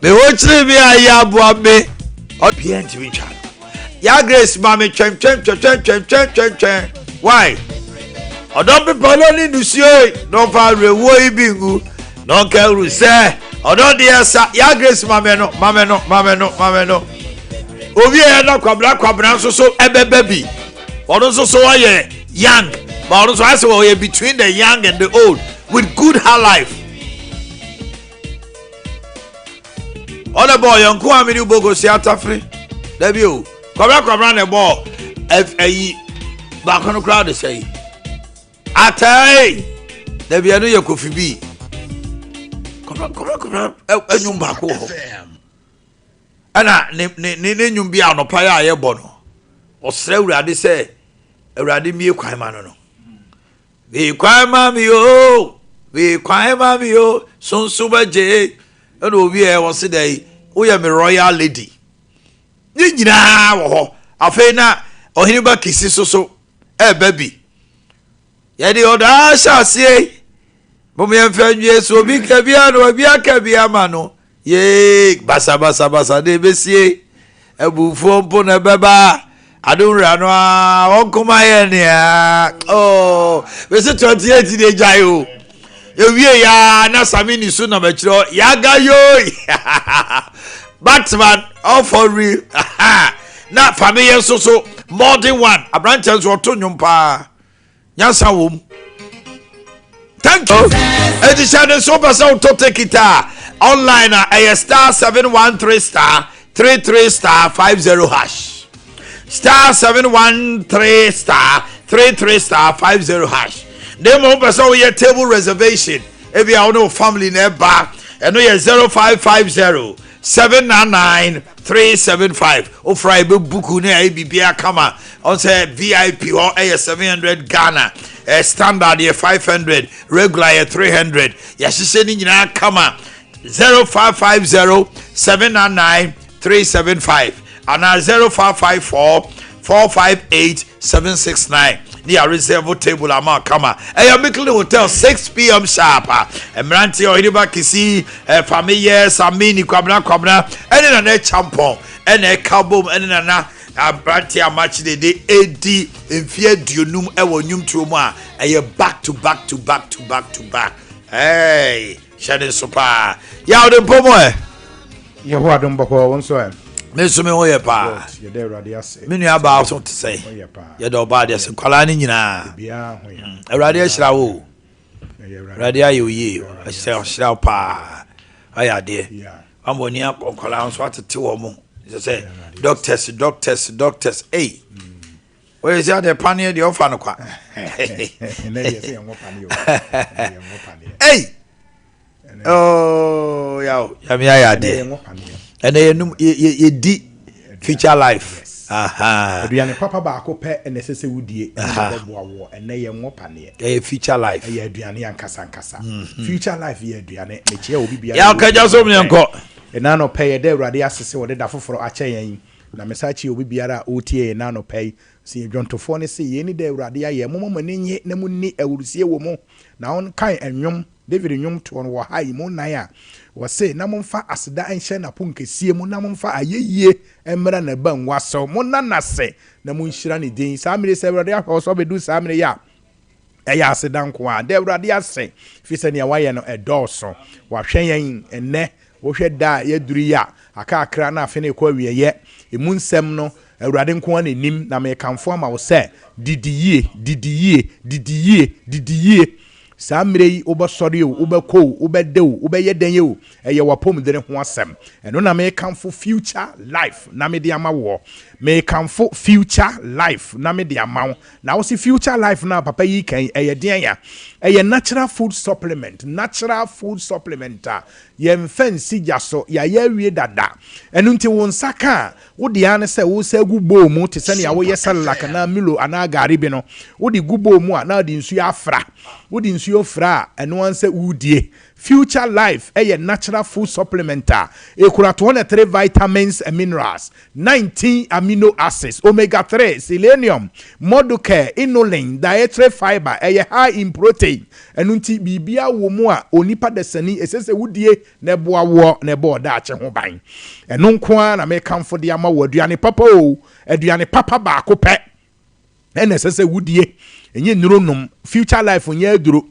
Me ho kyere me a yɛ aboa me. Ɔbea ntumi ntwa no. Ya Grace ma me twɛn twɛn twɛn twɛn twɛn twɛn twɛn twɛn. Why? Ɔdɔ pepa no ne nusuo na ɔmfa awerɛhoɔ yi bi ngu na ɔnka awuru sɛ ɔdɔ deɛ sa. Ya Grace ma me no ma me no ma me no ma me no. Obi a yɛda kwabena kwabena nso so ɛbɛba bi. Ɔno nso so ɔyɛ young but ɔno nso ayɛ sɛ ɔyɛ between the young and the old with good high life. Ɔna bɔɔ yɛn nko a mene wobɔ kɔsi atafere dabi o kwabra kwabra na ɛbɔɔ ayi baako no koraa de sɛ yi atae dabi ɛno yɛ kofi bi kwabra kwabra kwabra ɛnwom baako wɔ hɔ ɛna ne ne ne ne nwom bi a anɔpa yɛ a yɛbɔ no ɔsrɛ awurade sɛ awurade mmie kwan ma no no Bue kwan ma me o, bue kwan ma me o, sunsun bɛgye. Ɛna obi a ɛwɔ se dɛ yi, woyɛ me royal lady. Ne nyinaa wɔ hɔ. Afei na ɔhene ba kisi so so ɛɛba bi. Yɛde ɔdɔ ahyɛ aseɛ. Mom yɛmfa nwie so obi ka bi ano, obi aka bi ama no. Yee, basabasabasa na ebesie, abufuo mpo na ɛbɛba, adom wura no a ɔnkoma yɛ nea oh, mese 28 de gyae o. Ewie ya na sami ni so nam akyerɛ hɔ, yaga yoi. Batman, all for real. Na fameyɛ nso so, modern one, aberanteɛ nso ɔto nnwom paa. Nyansa wom. Thank you. Eti hyɛ ne nso wopɛ sɛ wotɔ tekit a online a ɛyɛ star 713 star 33 star 50 hash. Star 713 star 33 star 50 hash. Na mmom wopɛ sɛ woyɛ table reservation ebi a wo ne wo family na ɛba ɛno yɛ 0550 799 375 wofra yɛbɛbuku ne ayɛ biribiara kama ɔn sɛ vip hɔ ɛyɛ 700 ghana eh, standard yɛ 500 regular yɛ 300 yɛahyehyɛ ne nyinaa kama 0550 799 375 anaa 0554 458 769 ne yɛ reserve table ama kama ɛyɛ Mickley Hotel 6pm sharp a mmeranteɛ ɔhene ba kisi fameyɛ samini kwabena kwabena ɛne nana kyampɔn ɛna ɛka bom ɛne nana aberanteɛ amakye de ɛdi mfeɛ aduonum ɛwɔ nnwomtoɔ mu a ɛyɛ back to back to back to back to back hey hyɛ ne nso paa yɛ a wode mpɔ mu ɛ Yehowa dom bɔkɔɔ wo nso ɛ. Me nso me ho yɛ paa. Yɛda Awurade ase. Me nua baa so te sɛ. Yɛda ɔbaa deɛ sɛ nkwadaa no nyinaa. Mm, Awurade ahyira wo. Awurade ayɛ oyie. Ɔhyira ɔhyira wo paa. Ayɛ adeɛ. Wama oni akɔ nkwadaa nso atete wɔn mo. Sɛ sɛ doctors doctors doctors ei. Oyɛ sɛ adeɛ paneɛ deɛ ɔfa no kwa. Ei. Oh, yaw, nyame ayɛ adeɛ. Ɛnɛ yɛnum yɛdi future life. Aduane papa baako pɛ na ɛsɛ sɛ wodie ɛna ɛbɛboa woɔ. Ɛnɛ yɛ ngo paneɛ. Ɛyɛ future life. Ɛyɛ aduane ankasa ankasa. Mhm. Future life yɛ aduane. Mekyia obi biara. Yaw kagya so meɛ nkɔ. Ɛna anɔpɛ yɛda Awurade ase sɛ ɔde da foforɔ akyɛ yɛn. Na mesa kyia obi biara a ɔretie yɛn ɛna anɔpɛ yi. Sɛ dwontofoɔ no se, Yei ne da Awurade ayɛ, momma mo ani nnye na monni ahurisie wɔ mu. Na wɔnkae nnwom David nnwom toɔ no wɔ ha yi mu nnan a, wɔse, Na momfa aseda nhyɛ n'aponkɛseɛ mu, na momfa ayɛyie mmra n'abangua so. Monna no ase, na monhyira ne din. Saa mmerɛ yi, sɛ Awurade ahwɛ wo so abɛduru saa mmerɛ yi a, ɛyɛ aseda nko ara. Da Awurade ase, ɛfiri sɛ nea wayɛ no ɛdɔɔso. Wahwɛ yɛn ɛnnɛ. Wohwɛ da a yɛaduru yi a, aka kakra na afe no rekɔ awieeɛ. Emu nsɛm no, Awurade nko ara na ɛnim. Na merekamfo ama wo sɛ, didi yie, didi yie, didi yie, didi yie. Saa mmerɛ yi, wobɛsɔre o, wobɛkɔ o, wobɛda o, wobɛyɛ dɛn o, ɛyɛ w'apɔmudene ho asɛm. Ɛno na merekamfo Future Life na mede ama woɔ. Merekamfo Future Life na mede ama wo. Na wose Future Life no a papa yi reka yi, ɛyɛ deɛn a? Ɛyɛ natural food supplement, natural food supplement a yɛmfa nsi gya so, yɛayɛ awie dada. Ɛno nti wo nsa ka a, Wo deɛ ara ne sɛ wosa gu bowl mu te sɛ nea woyɛ Cerelac anaa Milo anaa gari bi no. Wode gu bowl mu a, na wode nsuo afra. Wode nsuo fra a, ɛno ara ne sɛ woredie. Future Life yɛ natural food supplement a ɛkura 203 vitamins and minerals, 19 amino acids, omega 3, selenium, modocare, inulin, dietary fiber, ɛyɛ high in protein. Ɛno nti biribiara wɔ mu a onipa dasani ɛsɛ sɛ wodie na ɛboa woɔ na ɛbɔ ɔdaakye ho ban. Ɛno nko ara na mekamfo de ama wo. Aduane papa o, aduane papa baako pɛ ɛna ɛsɛ sɛ wodie. Ɛnyɛ nnuro nom. Future Life nyɛ aduro,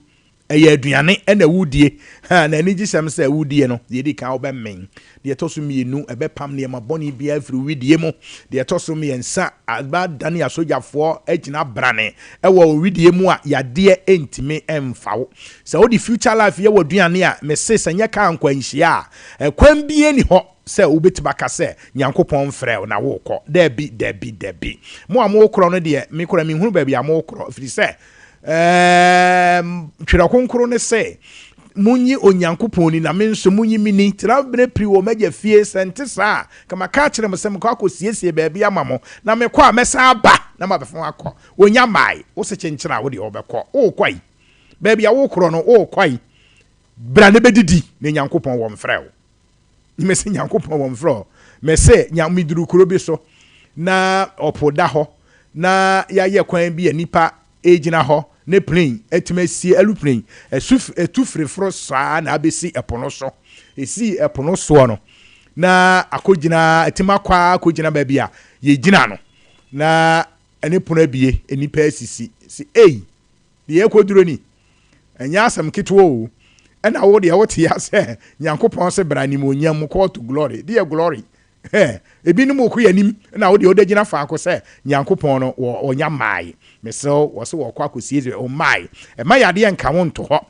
ɛyɛ aduane ɛna wodie. Ha, na anigyesɛm sɛ wodie no, deɛ ɛdi kan, wobɛmen. Deɛ ɛtɔ so mmienu, ɛbɛpam nneɛma bɔne biara firi widie mu. Deɛ ɛtɔ so mmiɛnsa, abadane asogyafoɔ agyina brane ɛwɔ widie mu a yadeɛ ntumi mfa wo. Sɛ wode Future Life yɛ wɔ aduane a, mese sɛ nyɛ kaa nkwanhyia a, ɛkwan bie ni hɔ sɛ wobɛtumi aka sɛ Nyankopɔn mfrɛ wo na wokɔ. Dabi, dabi, dabi. Mo a mokorɔ no deɛ, mekora menhunu baabi a mokorɔ, ɛfiri sɛ Twerɛ Kronkron ne sɛ, "Monyi Onyankopɔn ni na me nso monyi me ni. Tena berɛ pii wɔ m'agya fie. Sɛ nte saa a, kama ka kyerɛ mo sɛ mekɔ akɔsiesie baabi ama mo, na mekɔ a, mɛsan aba na mabɛfa akɔ." Onya mae wo se kyenkyene a, wodeɛ wobɛkɔ. Wokɔ yi, baabi a wokorɔ no, wokɔ yi, bra ne bɛdidi na Nyankopɔn wɔ mfrɛ wo. Mese Nyankopɔn wɔ mfrɛ wo. Mese meduru kuro bi so na ɔpo da hɔ na yɛayɛ kwan bi a nipa egyina hɔ ne plane atumi asie, aeroplane ɛsu etu firiforo saa na abɛsi ɛpo no so. Esi ɛpo no soɔ no na akɔgyina, atumi akɔ akɔgyina baabi a yɛgyina no na ɛne pono abie, nipa asisi si. Ei, deɛ ɛkɔduro ni, ɛnyɛ asɛm ketewa o. Ɛna wo deɛ, wote ya sɛ Nyankopɔn sɛ bra animonyam mu, call to glory deɛ, glory ebinom kɔ yɛ anim na wo deɛ wode gyina faako sɛ Nyankopɔn no wɔ ɔnya mmae. Mesrɛ wɔ sɛ wɔkɔ akɔsie ɔmmae. Ɛma yadeɛ nka wo nto hɔ.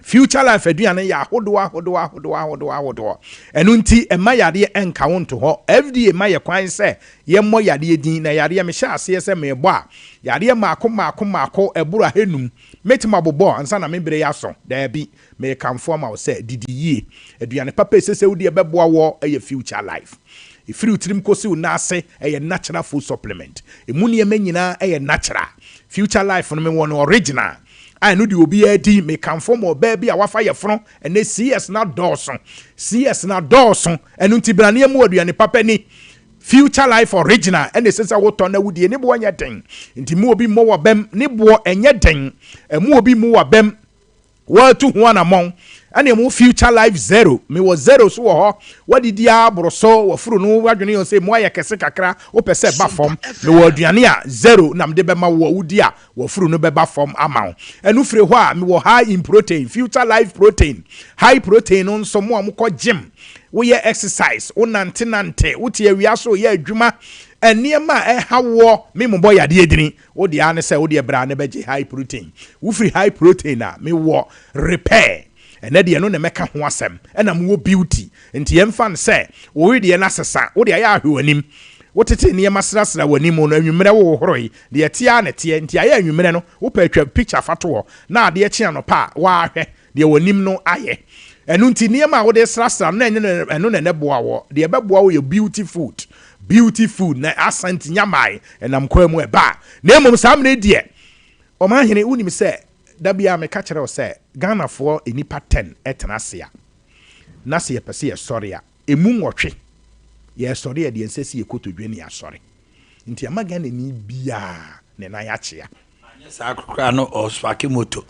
Future Life aduane yɛ ahodoɔ ahodoɔ ahodoɔ ahodoɔ ahodoɔ. Ɛno nti ɛma yadeɛ ɛnka wo nto hɔ. FDA ma yɛ kwan sɛ yɛmmɔ yadeɛ din na yadeɛ mehyɛ aseɛ sɛ meebɔ a, yadeɛ maako maako maako ɛboro ahanum mɛtumi abobɔ ansa na mebere yɛ aso. Daabi, mekamfo ama wo sɛ didi yie. Aduane papa ɛsɛ sɛ wodi ɛbɛboa wɔ ɛyɛ Future Life. Ɛfiri wo tirim kɔsi wo nan ase, ɛyɛ natural food supplement. Ɛmu nneɛma nyinaa ɛyɛ natural. Future Life no, mewɔ no original a ɛno deɛ obiara di. Mekamfo ma ɔbaa bi a wafa yɛfono. Ɛnɛ CS na dɔɔso, CS na dɔɔso. Ɛno nti braneɛ mu aduane papa ni, Future Life original ɛna ɛsɛ sɛ wotɔ na wodie. Ne boɔ nyɛ den, nti mu obi mmɔ wɔ bɛm. Ne boɔ ɛnyɛ den, ɛmu obi mu wɔ bɛm wɔatu ho anammɔn. Ɛne mu Future Life Zero, mewɔ Zero so wɔ hɔ. Wadidi aboro so, wafuru no, wadwene yɛn sɛ mu ayɛ kɛse kakra, wopɛ sɛ ba fam, mewɔ aduane a Zero na mede bɛma wo a wodi a, wafuru no bɛba fam ama wo. Ɛno firi hɔ a, mewɔ high in protein, Future Life Protein. High protein no nso, mo a mokɔ gym, woyɛ exercise, wonante nante, wote awia so yɛ adwuma, nneɛma a ɛha woɔ, me mobɔ yadeɛ dini wode a ne sɛ wode bra ne bɛgye high protein. Wofiri high protein a, mewɔ repair. Ɛnɛ deɛ no na mɛka ho asɛm. Ɛna mewɔ beauty, nti yɛmfa no sɛ wowe deɛ no asesa, wode ayɛ ahwɛ w'anim, wotete nneɛma srasra w'anim no, anwummerɛ wohohoro yi deɛ ɛteɛ a na ɛteɛ. Nti ayɛ anwummerɛ no, wopɛ atwa picture fa to hɔ na adeɛ kye anɔpa a, waahwɛ deɛ w'anim no ayɛ. Ɛno nti nneɛma a wode srasra no na ɛnyɛ ɛno na ɛnɛ boa wɔ. Deɛ ɛbɛboa wo yɛ beauty food. Beauty food na asante nyamae ɛnam kwan mu ɛba. Na mmom saa mmerɛ deɛ, ɔmanhene, wonim sɛ da bia meka kyerɛ wo sɛ Ghanafoɔ nnipa 10 ɛtena ase a, na sɛ yɛpɛ sɛ yɛsɔre a, ɛmu 8 yɛsɔre a, deɛ nsɛ sɛ yɛkotodwe ne yɛasɔre. Nti ama Ghanani biaa ne nan akyea. Anyɛ saa koraa no, ɔspark moto.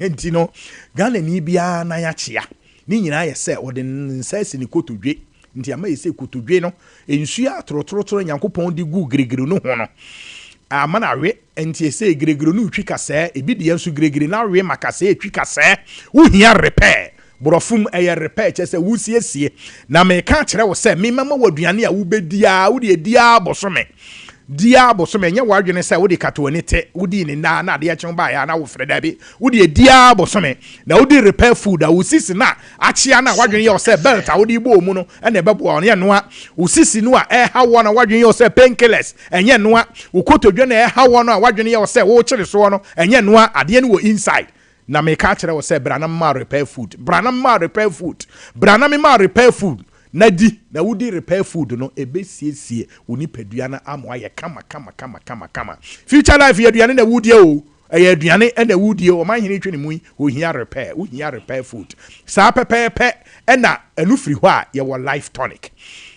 Nti no Ghanani biara nan akyea. Ne nyinaa yɛ sɛ ɔde ne nsa asi ne kotodwe. Nti ama yɛ sɛ kotodwe no nsuo atorɔtorɔtorɔ Nyankopɔn de gu giregire no ho no ama no awe. Nti ɛsɛ giregire no retwi kasɛɛ. Ebi deɛ nso giregire no awe ma kasɛɛ etwi kasɛɛ. Wohia repair. Borɔfo mu ɛyɛ repair, kyerɛ sɛ wosiesie. Na meka kyerɛ wo sɛ memama wɔ aduane a wobɛdi a, wode adi a bosome di a bosome. Ɛnyɛ w'adwene sɛ wode katoani te wodii ne nna na adeɛ kyew baeɛ a na wofrɛ. Daabi, wode adi a bosome na wodi repair food a, wo sisi no a akyea no a w'adwene yɛ wo sɛ belt a wode bɔ mu no ɛna ɛbɛboa wo no, yɛ noa. Wo sisi no a ɛha wɔ no a w'adwene yɛ wo sɛ painkillers, ɛnyɛ noa. Wo kotodwe no a ɛha wɔ no a w'adwene yɛ wo sɛ wokyere soɔ no, ɛnyɛ noa. Adeɛ no wɔ inside. Na meka kyerɛ wo sɛ bra na mema repair food, bra na mema repair food, bra na mema repair food na di. Na wodi repair food no, ɛbɛsiesie wo nipadua no ama ayɛ kama kama kama kama kama. Future Life yɛ aduane na wodie o. Ɛyɛ aduane na wodie, ɔmanhene retwe ne mu yi, ohia repair, wohia repair food. Saa pɛpɛɛpɛ na ɛno firi hɔ a, yɛwɔ life tonic.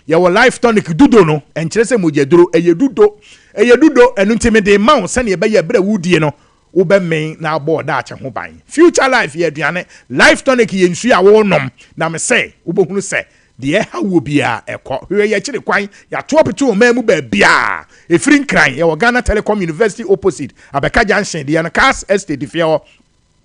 Yɛwɔ life tonic dudo no, ɛnkyerɛ sɛ mogyaduro, ɛyɛ dudo, ɛyɛ dudo, ɛno nti mede rema wo sɛdeɛ ɛbɛyɛ a berɛ a wodie no, wobɛmee na abɔ wo daakye ho ban. Future life yɛ aduane, life tonic yɛ nsuo a wonom, na mese wobɛhunu sɛ Deɛ ɛha woɔ biara, ɛkɔ. Hwehwɛ yɛn akyiri kwan. Yɛato apete ɔman mu baabiara. Ɛfiri Nkran, yɛwɔ Ghana Telecom University opposite, Abɛka Junction, deɛ no Cars Estate fie hɔ.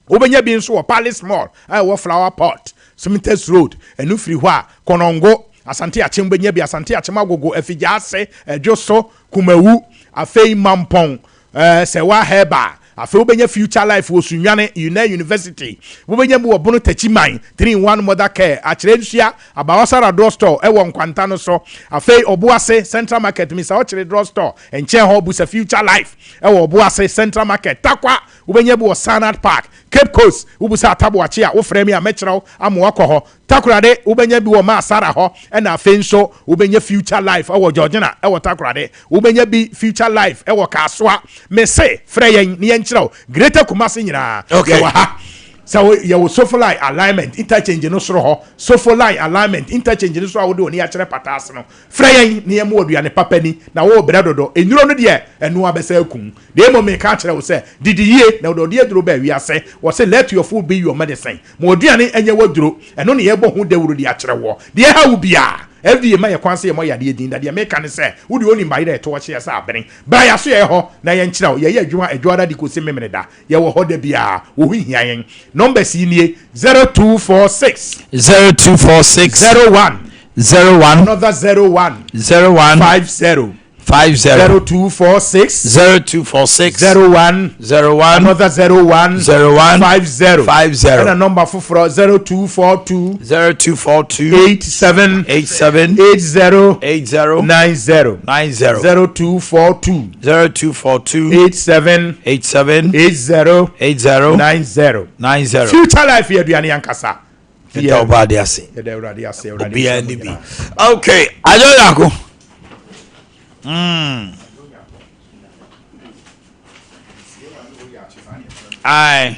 Wobɛnya bi nso wɔ Palace Mall a ɛwɔ Flower Pot, Smithers Road. Ɛno firi hɔ a, Konongo, Asante Akyem wobɛnya bi, Asante Akyem Agogo, Afigya-Ase, Adwoso, Kumawu, afei Mampong, Eh, sɛ wa herbal afei wobɛnya future life wɔ Sunyani, Unɛ University. Wobɛnya bi wɔ Bono Takyiman, 3 in 1 Mother Care, Akyerɛ Nsua, Abawasara Drug Store ɛwɔ Nkwanta no so. Afei Obuase Central Market, Misa Ɔkyere Drug Store nkyɛn hɔ, Busa Future Life ɛwɔ Obuase Central Market. Tarkwa, wobɛnya bi wɔ Sanad Park. Cape Coast, wobusa Ataboakye a, wofrɛ me a mɛkyerɛ wo ama woakɔ hɔ. Takoradi, wobɛnya bi wɔ Maa Sarah hɔ, ɛna afei nso wobɛnya Future Life wɔ Georgina wɔ Takoradi. Wobɛnya bi Future Life wɔ Kasoa. Mese, frɛ yɛn na yɛnkyerɛ wo. Greater Kumasi nyinaa, Okay. yɛwɔ ha. Sɛ wo, yɛwɔ Sofolai Alignment Interchange no soro hɔ, Sofolai Alignment Interchange no so a wode w'ani akyerɛ pata ase no, frɛ yɛn na yɛmma wo aduane papa ni, na worebrɛ dodo. Nnuro no deɛ, ɛno ara bɛsan akum wo. Na mmom meka akyerɛ wo sɛ, didi yie, na wode ɔde aduro baa wiase. Wɔse, Let your food be your medicine. Ma w'aduane nyɛ w'aduro. Ɛno na yɛrebɔ ho dawuro de akyerɛ woɔ. Deɛ ɛha wo biara, FDA mma yɛ kwan sɛ yɛmmɔ yadeɛ din. Na deɛ meka ne sɛ, wo deɛ wonim bayerɛ a ɛto hɔ hyeɛ sɛ abene. Bra yɛn asoɛeɛ hɔ na yɛnkyerɛ wo. Yɛyɛ adwuma Adwoada de kɔsi Memeneda. Yɛwɔ hɔ da biara. Wo ho hia yɛn. Numbers yi nie, 0246. 0246. 01. 01. Another 01. 01. 50. 50. 0246. 0246. 01. 01. Another 01. 01. 50. 50. Ɛna nɔmba foforɔ 0242. 0242. 87. 87. 80. 80. 90. 90. 0242. 0242. 87. 87. 80. 80. 90. 90. Future life yɛ aduane ankasa. Yɛda ɔba ade ase. Yɛda Awurade ase. Awurade Obiara nhyira mo ni bi. nyinaa. Okay, Adwo Yako. Aye.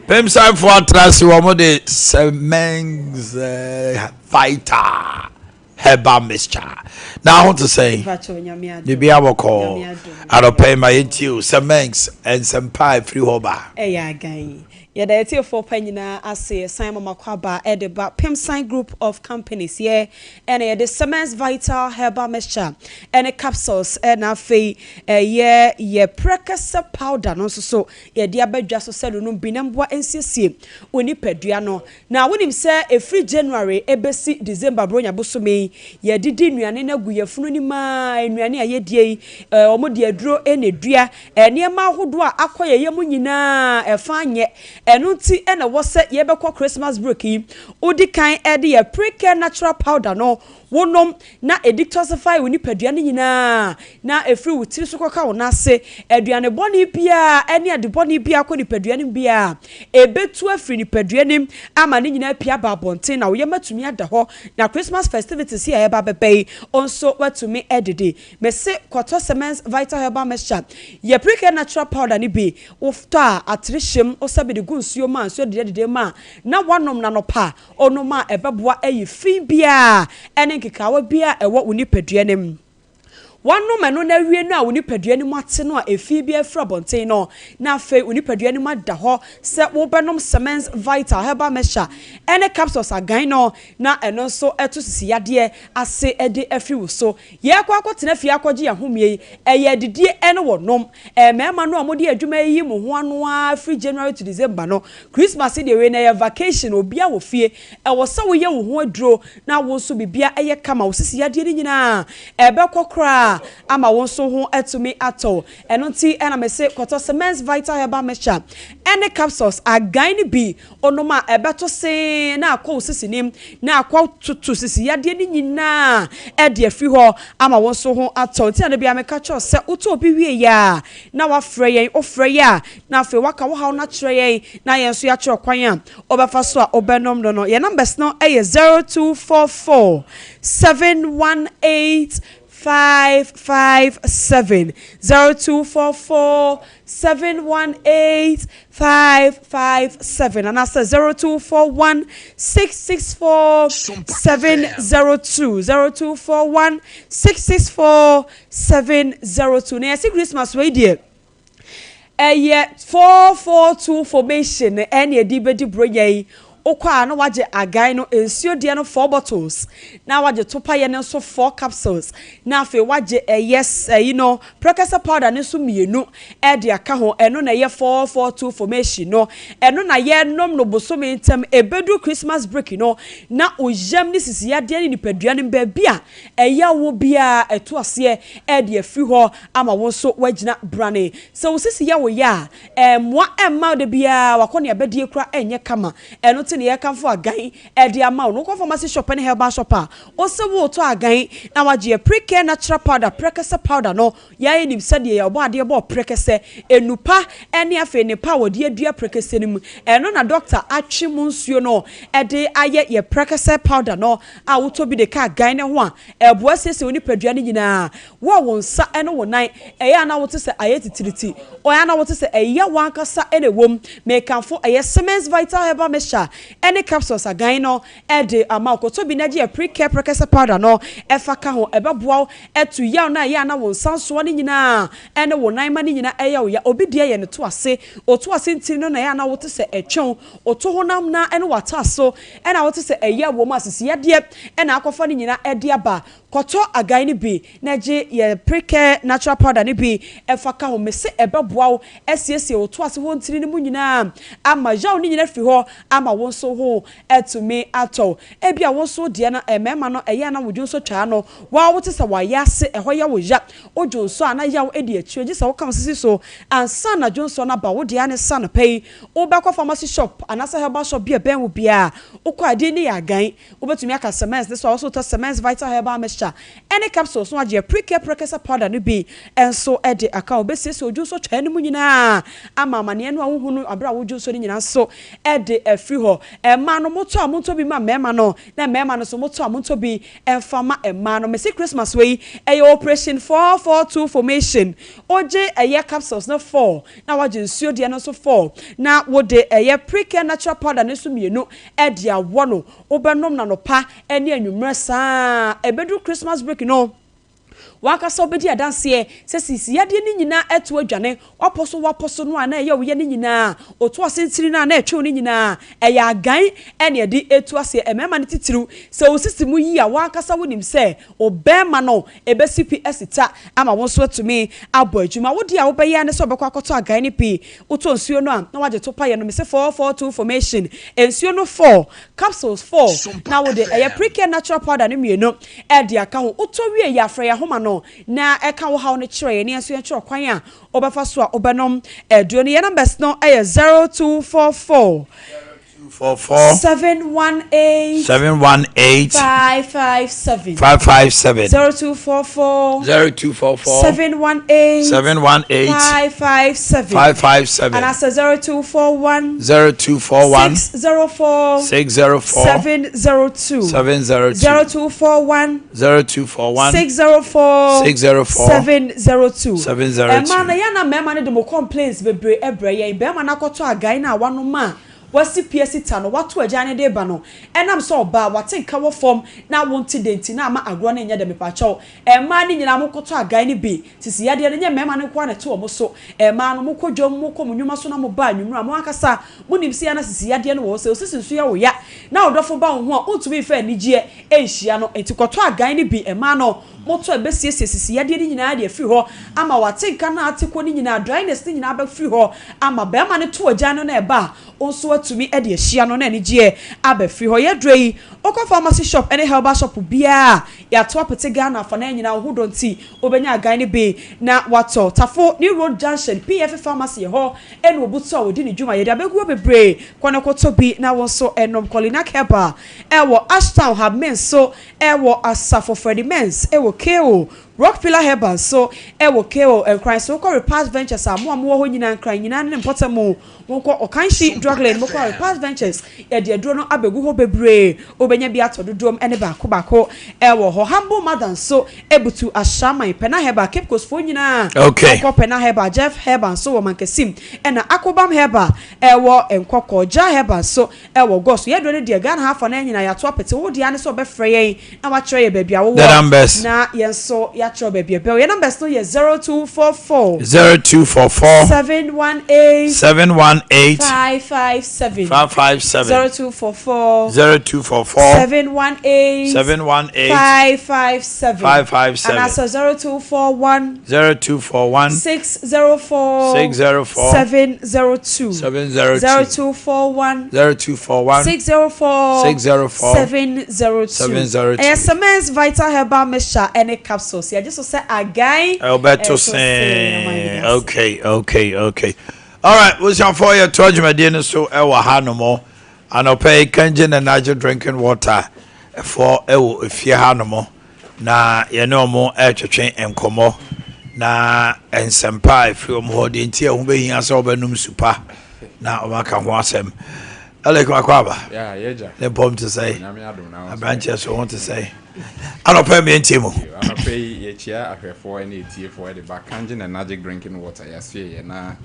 Pemsanfoɔ atra ase wɔn de Semenz Fighter herbal mixture. Na ho te sɛn? Biribi abɔkɔɔ. Anɔpa yi ma yɛntie o Semenz nsɛmpa a ɛfiri hɔ ba. Ɛyɛ agan. Yɛda yɛn atiefoɔ pa nyinaa ase, yɛsan ma mo akwaaba de ba Pemsan Group of Companies, yɛ na yɛde Semens Vital Herbal Mixture ne Capsules na afei ɛyɛ yɛ Prɛkɛsɛ Powder no nso so yɛde aba dwa so sɛ nonom bi na mmoa nsiesie wo nipadua no. Na wonim sɛ ɛfiri January bɛsi December Buronya bosome yi, yɛdidi nnuane no agu yafunu no mu ara, nnuane a yɛdie yi, wɔde aduro na ɛdua, Nneɛma ahodoɔ a akɔ yɛn yam nyinaa ɛfa nyɛ. Ɛno nti na ɛwɔ sɛ yɛbɛkɔ Christmas break yi, wodi kan de yɛ Precare Natural Powder no, wonom na ɛdetoxify wo nipadua no nyinaa na ɛfiri wo tiri so kɔka wo nan ase. Aduane bɔne biara ne ade bɔne biara kɔ nipadua no mu biara, ɛbɛtu afiri nipadua no mu ama ne nyinaa apue aba abɔnten na wo yam atumi ada hɔ na Christmas festivities yi a ɛreba abɛba yi nso woatumi adidi. Mese kɔtɔ Semens Vital Herbal Mixture, yɛ Precare Natural Powder no bi, wotɔ a atere hyem, wosa bi de gu nsuo mu a nsuo dedadeda mu a na woanom no anɔpa, wonom a ɛbɛboa ayi fi biara ne nkekaawa biara a ɛwɔ wo nipadua no mu. Woanom ɛno no awie no a wo nipadua no mu ate no a efi biara afiri abɔnten no, na afei wo nipadua no mu ada hɔ sɛ wobɛnom Semens Vital Herbal Mixture ne capsules agan no na ɛno nso ɛto sisi yadeɛ ase de afiri wo so. Yɛrekɔ akɔtena fie akɔgye yɛn ahomeɛ yi, ɛyɛ adidie ne wɔnom. Mmarima no a wɔde adwuma yi yi mo ho ano ara firi January to December no, Christmas deɛ wei no ɛyɛ vacation, obiara wɔ fie. Ɛwɔ sɛ woyɛ wo ho aduro na wo nso biribiara yɛ kama, wo sisi yadeɛ no nyinaa ɛbɛkɔ koraa ama wo nso ho atumi atɔ wo. Ɛno nti na mese kɔtɔ Semens Vital Herbal Mixture ne capsules, agan no bi Onom a ɛbɛto see na akɔ wo sisi nim na akɔ toto sisi yadeɛ no nyinaa de afiri hɔ ama wo nso ho atɔ wo. Nti na da biara meka kyerɛ wo sɛ wotɔ obi wie yɛ a na wafrɛ yɛn, wofrɛ yɛn a na afei waka wo haw no akyerɛ yɛn na yɛn nso yɛakyerɛ wo kwan a wobɛfa so a wobɛnom no no. Yɛn numbers no yɛ 0244 718. 557 0244 718 557 anaasɛ 0241 664 702 0241 664 702. Na yɛsi Christmas wei deɛ, ɛyɛ 442 formation ɛne yɛde bɛdi buronya yi. Wokɔ a, na wagye agan no nsuo deɛ no four bottles, na wagye topayɛ no nso four capsules, na afei wagye ɛyɛ ɛyi no prɛkɛsɛ powder no nso mmienu ɛde aka ho. Ɛno na ɛyɛ 442 formation no. Ɛno na yɛnom no bosome ntɛm ebedu Christmas break no, na oyam ne sisi yadeɛ ne nipadua no baabi a ɛyɛ wo biara ɛto aseɛ ɛde afiri hɔ ama wɔn nso wagyina brane. Sɛ wo sisi yɛ wo yɛ a, ɛmoa ɛmma de biara wakɔ ne abɛdie kora ɛnyɛ kama. Ɛno te ne yɛkamfo agan ɛde ama wo no. Wokɔ pharmacy shop ne herbal shop a, wosɛ wotɔ agan na wagye yɛ Precare natural powder, prɛkɛsɛ powder no. Yɛayɛ nim sɛdeɛ yɛbɔ adeɛ bɔ prɛkɛsɛ enupa ɛne afei nipa a wɔde adua prɛkɛsɛ no mu. Ɛno na doctor atwe mu nsuo no ɛde ayɛ yɛ prɛkɛsɛ powder no a wotɔ bi de ka agan ne ho a, ɛboa siesie wo nipadua no nyinaa. Wo a wo nsa ɛne wo nan ɛyɛ ana wote sɛ ayɛ titiriti, ɔyɛ ana wote sɛ ɛyɛ wankasa ɛna ɛwom, mɛkanfo ɛyɛ Siemens Vital Herbal Mixture ɛne capsules agan no ɛde ama okoto bi. N'agye yɛ Precare prɛkɛsɛ powder no ɛfa ka ho, ɛbɛboa wo ɛto yaw na ɛyɛ ana wo nsa nsoɔ no nyinaa ɛne wo nan ma no nyinaa ɛyɛ wo ya. Obi deɛ yɛ ne to ase, oto ase ntiri no na ɛyɛ ana wote sɛ ɛtwɛn oto honam na ɛne wata so ɛna wote sɛ ɛyɛ wɔ mu asisi yadeɛ ɛna akɔfa no nyinaa ɛde aba. Kɔtɔ agan no bi na gye yɛ Precare natural powder no bi ɛfa ka ho. Mese ɛbɛboa wo ɛsiesie wo to ase hɔ ntiri no mu nyinaa ama yaw no nyinaa firi hɔ ama wo nso ho ɛtumi atɔ. Ebi a wo nso deɛ no, mmarima no ɛyɛ ana wodwo nso twaa no waa wote sɛ wayɛ ase ɛhɔ yɛ wo ya, wodwo nso a na yaw edi akyire gye sɛ woka wo sisi so ansa na dwo nso no aba. Wo deɛ ne sa no pɛ yi, wobɛkɔ pharmacy shop anaasɛ herbal shop bi a ɛbɛn wo biara, wokɔ adeɛ ne yɛ agan, wobɛtumi aka cement ne so a wɔso tɔ Cement Vital Herbal Mixture ɛne capsules no, agye Precare prɛkɛsɛ powder no bi ɛnso ɛde aka. Wobɛsiesie odwo nso twaa no mu nyinaa ama amaneɛ no a wohu no abere a wodwo nso no nyinaa nso ɛde afiri hɔ. Ɛmaa no, motɔ a, montɔ bi ma mmarima no, na mmarima no nso motɔ a, montɔ bi ɛmfa ma mmaa no. Mesi Christmas wei ɛyɛ operation 442 formation. Wogye ɛyɛ capsules no four, na wagye nsuo deɛ no nso four, na wode ɛyɛ Precare natural powder no nso mmienu ɛde awɔ no. Wobɛnom nanɔpa ɛne anwummerɛ saa ɛbɛduru Christmas break no. Wakasa wobɛdi adanseɛ sɛ sisi yadeɛ no nyinaa ɛto adwane. Wapɔ so wapɔ so no a na ɛyɛ woyɛ no nyinaa, oto ase ntiri no a na ɛtwew no nyinaa, ɛyɛ agan ɛne ɛde etu aseɛ. Mmarima no titiriw, sɛ osisi mu yi a, wankasa wonim sɛ ɔbɛrima no ebesi pi ɛsita ama wɔn nso atumi abɔ adwuma. Wodi a wobɛyɛ ne sɛ ɔbɛkɔ akɔtɔ agan no pii. Wotɔ nsuo no a, na wagye to payɛ no. Mese 442 formation, nsuo no four, capsules four, na wode ɛyɛ Precare natural powder no mmienu ɛde aka ho. Wotɔ wie yɛ afrɛ yɛ ahoma no na ɛka wo haw no kyerɛ yɛn ne nso yɛnkyerɛ kwan a wobɛfa so a wobɛnom aduo no. Yɛn numbers no ɛyɛ 0244 44 718 718 557 557. 0244 0244 718 718 557 557. Anaasɛ 0241 0241 604 604 702. 702. 0241 0241 604 604 702. 702. Ɛmaa no yɛn na mmarima no de mo complaints bebree ɛbrɛ yɛn. Bɛrima no akɔtɔ agan no a wanom a wasi pie sita no, wato agya ne de ba no, ɛnam sɛ ɔbaa wate nka wɔ fam na wonte de nti na ama agorɔ no nyɛ dɛ. Mepakyɛw, ɛmaa no nyinaa mokɔtɔ agan no bi. Sisi yadeɛ no nyɛ mmarima no nko ara na ɛto wɔn so. Ɛmaa no, mokɔ dwom, mokɔ mo nnwuma so na mo ba anwummerɛ a, mo ankasa monim sɛ yɛn sisi yadeɛ no wɔ hɔ. Sɛ osisi nso yɛ wo ya na ɔdɔfo ba wo ho a, wontumi mfa anigyeɛ nhyia no. Nti kɔtɔ agan no bi. Ɛmaa no motɔ, ɛbɛsiesie sisi yadeɛ no nyinaa de afiri hɔ ama wate nka no ate kɔ no nyinaa, dryness no nyinaa bɛfiri hɔ ama bɛrima no to agyan no na ɛba a, wo nso atumi de ahyia no na anigyeɛ abɛfiri hɔ. Yɛdurɛ yi, wokɔ pharmacy shop ne herbal shop biara, yɛato apete Ghana afa na nyinaa wo ho dɔ nti wobɛnya agan no bi na watɔ. Tafo New Road Junction, PF Pharmacy yɛ hɔ ɛna obutu a wɔdi ne dwuma. Yɛde abɛguo bebree kɔ ne kɔtɔ bi na wɔn nso ɛnom. Kɔlina Herbal ɛwɔ Ashtown, Habmen so ɛwɔ Asafo, Freddie Mens ɛwɔ ko. Rock Pillar Herbal nso wɔ KO Nkran. So wokɔ Repast Ventures a, mo a mowɔ hɔ nyinaa, Nkran nyinaa ne ne mpɔtam, monkɔ Ɔkanhyi Drug Lane, mokɔ a Repast Ventures yɛde aduro no abɛgu hɔ bebree. Wobɛnya bi atɔ dodoɔm ne baako baako wɔ hɔ. Humble Mother nso butu Ashaiman, Pɛna Herbal, Cape Coast foɔ nyinaa monkɔ Pɛna Herbal, Jeff Herbal nso wɔ Mankasim, ɛna Akobam Herbal wɔ Nkɔkɔ, Jah Herbal nso Ɛwɔ gɔ so. Yɛdɔ no deɛ Ghana ha afa no nyinaa yɛato apete. Wo deɛ ara ne sɛ wɔbɛfrɛ yɛn na woakyerɛ yɛn baabi a The wowɔ numbers. na yɛn nso yɛakyerɛ wo baabi a ɛbɛn wo. Yɛn numbers no yɛ 0244. 0244. 718. 718. 557. 557. 0244. 0244. 718. 718. 557. 557. Anaasɛ 0241. 0241. 604. 604. 702. 702. 0241. 0241. 604. 604. 702. 702. Ɛyɛ Semens Vital Herbal Mixture ɛne capsules. Yɛgye so sɛ agan. Ɛwobɛto Ɛto sen. Ɔman sen. bi ase. Okay. Alright, busuafoɔ, yɛtoa dwumadie no so ɛwɔ ha nom. Anɔpa yi, Kangen Energy Drinking Water ɛfoɔ ɛwɔ efie ha nom na yɛne ɔmo ɛretwetwe nkɔmmɔ na nsɛmpa a ɛfiri ɔmo hɔ deɛ nti a ɛho bɛhia sɛ wɔbɛnom supa na ɔmo aka ho asɛm. Ɛlɛk makɔ aba. Yeah, yɛgya. Ne mpɔm te sɛ? Nyame adom na wo nso. Aberanteɛ so ho te sɛ? Anɔpa yi, mmiɛntie mu. Anɔpa yi, yɛkyia ahwɛfoɔ ne etiefoɔ de ba Kangen Energy Drinking Water yɛasoɛ yɛ na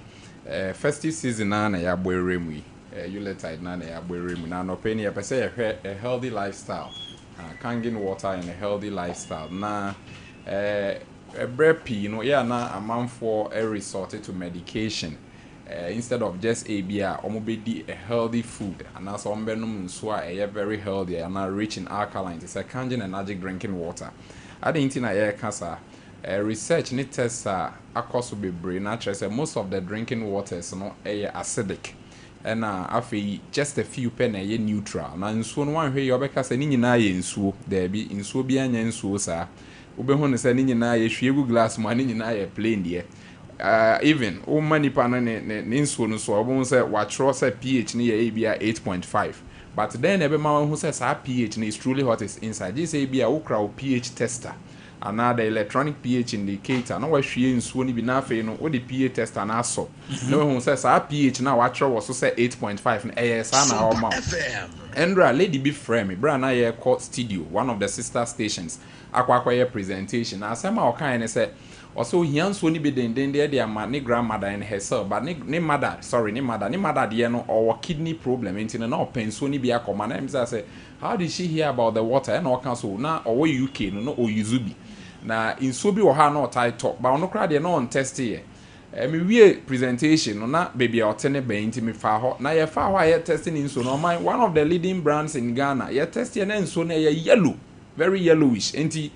festive season na na yɛabɔ awura mu yi, Yuletide na yɛabɔ awura mu, na anɔpa yi no yɛpɛ sɛ yɛhwɛ a healthy lifestyle, Kangen water and a healthy lifestyle. Na ɛberɛ pii no yɛ na amanfoɔ resort to medication instead of just ebi a wɔn bɛdi a healthy food anaasɛ wɔn bɛnom nsuo a ɛyɛ very healthy anaa rich in alkaline te sɛ Kangen Energy Drinking Water. Adi nti na yɛreka saa, research ne tests a akɔ so bebree na akyerɛ sɛ most of the drinking waters no ɛyɛ acidic, ɛna afei just a few pɛ na ɛyɛ neutral. Na nsuo no, wanhwɛ yi, ɔbɛka sɛ ne nyinaa yɛ nsuo. Daabi, nsuo bi anyɛ nsuo saa. Wobɛhu no sɛ ne nyinaa yɛhwie gu glass mu a, ne nyinaa yɛ plain deɛ. Even woma nipa no ne nsuo no so a, wobɛhu sɛ watwerɛ sɛ pH no yɛ ebi a 8.5, but then na ɛbɛma wahu sɛ saa pH no is truly what is inside, gye sɛ ebi a wokura wo pH tester anaa the electronic pH indicator na wahwie nsuo no bi, na afei no wode pH tester no asɔ na wahu sɛ saa pH no a watwerɛ wɔ so sɛ 8.5 no, ɛyɛ saa na ɔma wo. Ɛndra lady bi frɛ me berɛ a na yɛrekɔ studio, one of the sister stations, akɔ akɔyɛ presentation, na asɛm a ɔkae ne sɛ ɔsɛ ohia nsuo no bi denden de ama ne grandmother and herself, but ne mother, sorry, ne mother deɛ no, ɔwɔ kidney problem, nti no na ɔpɛ nsuo no bi akɔma. Na ɛmisa sɛ, how did she hear about the water? Ɛna ɔka so na ɔwɔ UK no na ɔuse bi, na nsuo bi wɔ hɔ a na ɔtae tɔ ba, ɔno koraa deɛ na ɔntest yɛ. Me wie presentation no na baabi a ɔte ne bɛn, nti mefa hɔ na yɛfa hɔ a yɛ test ne nsuo no. Ɔman one of the leading brands in Ghana, yɛ test yɛ na nsuo no ɛyɛ yellow, very yellowish. Nti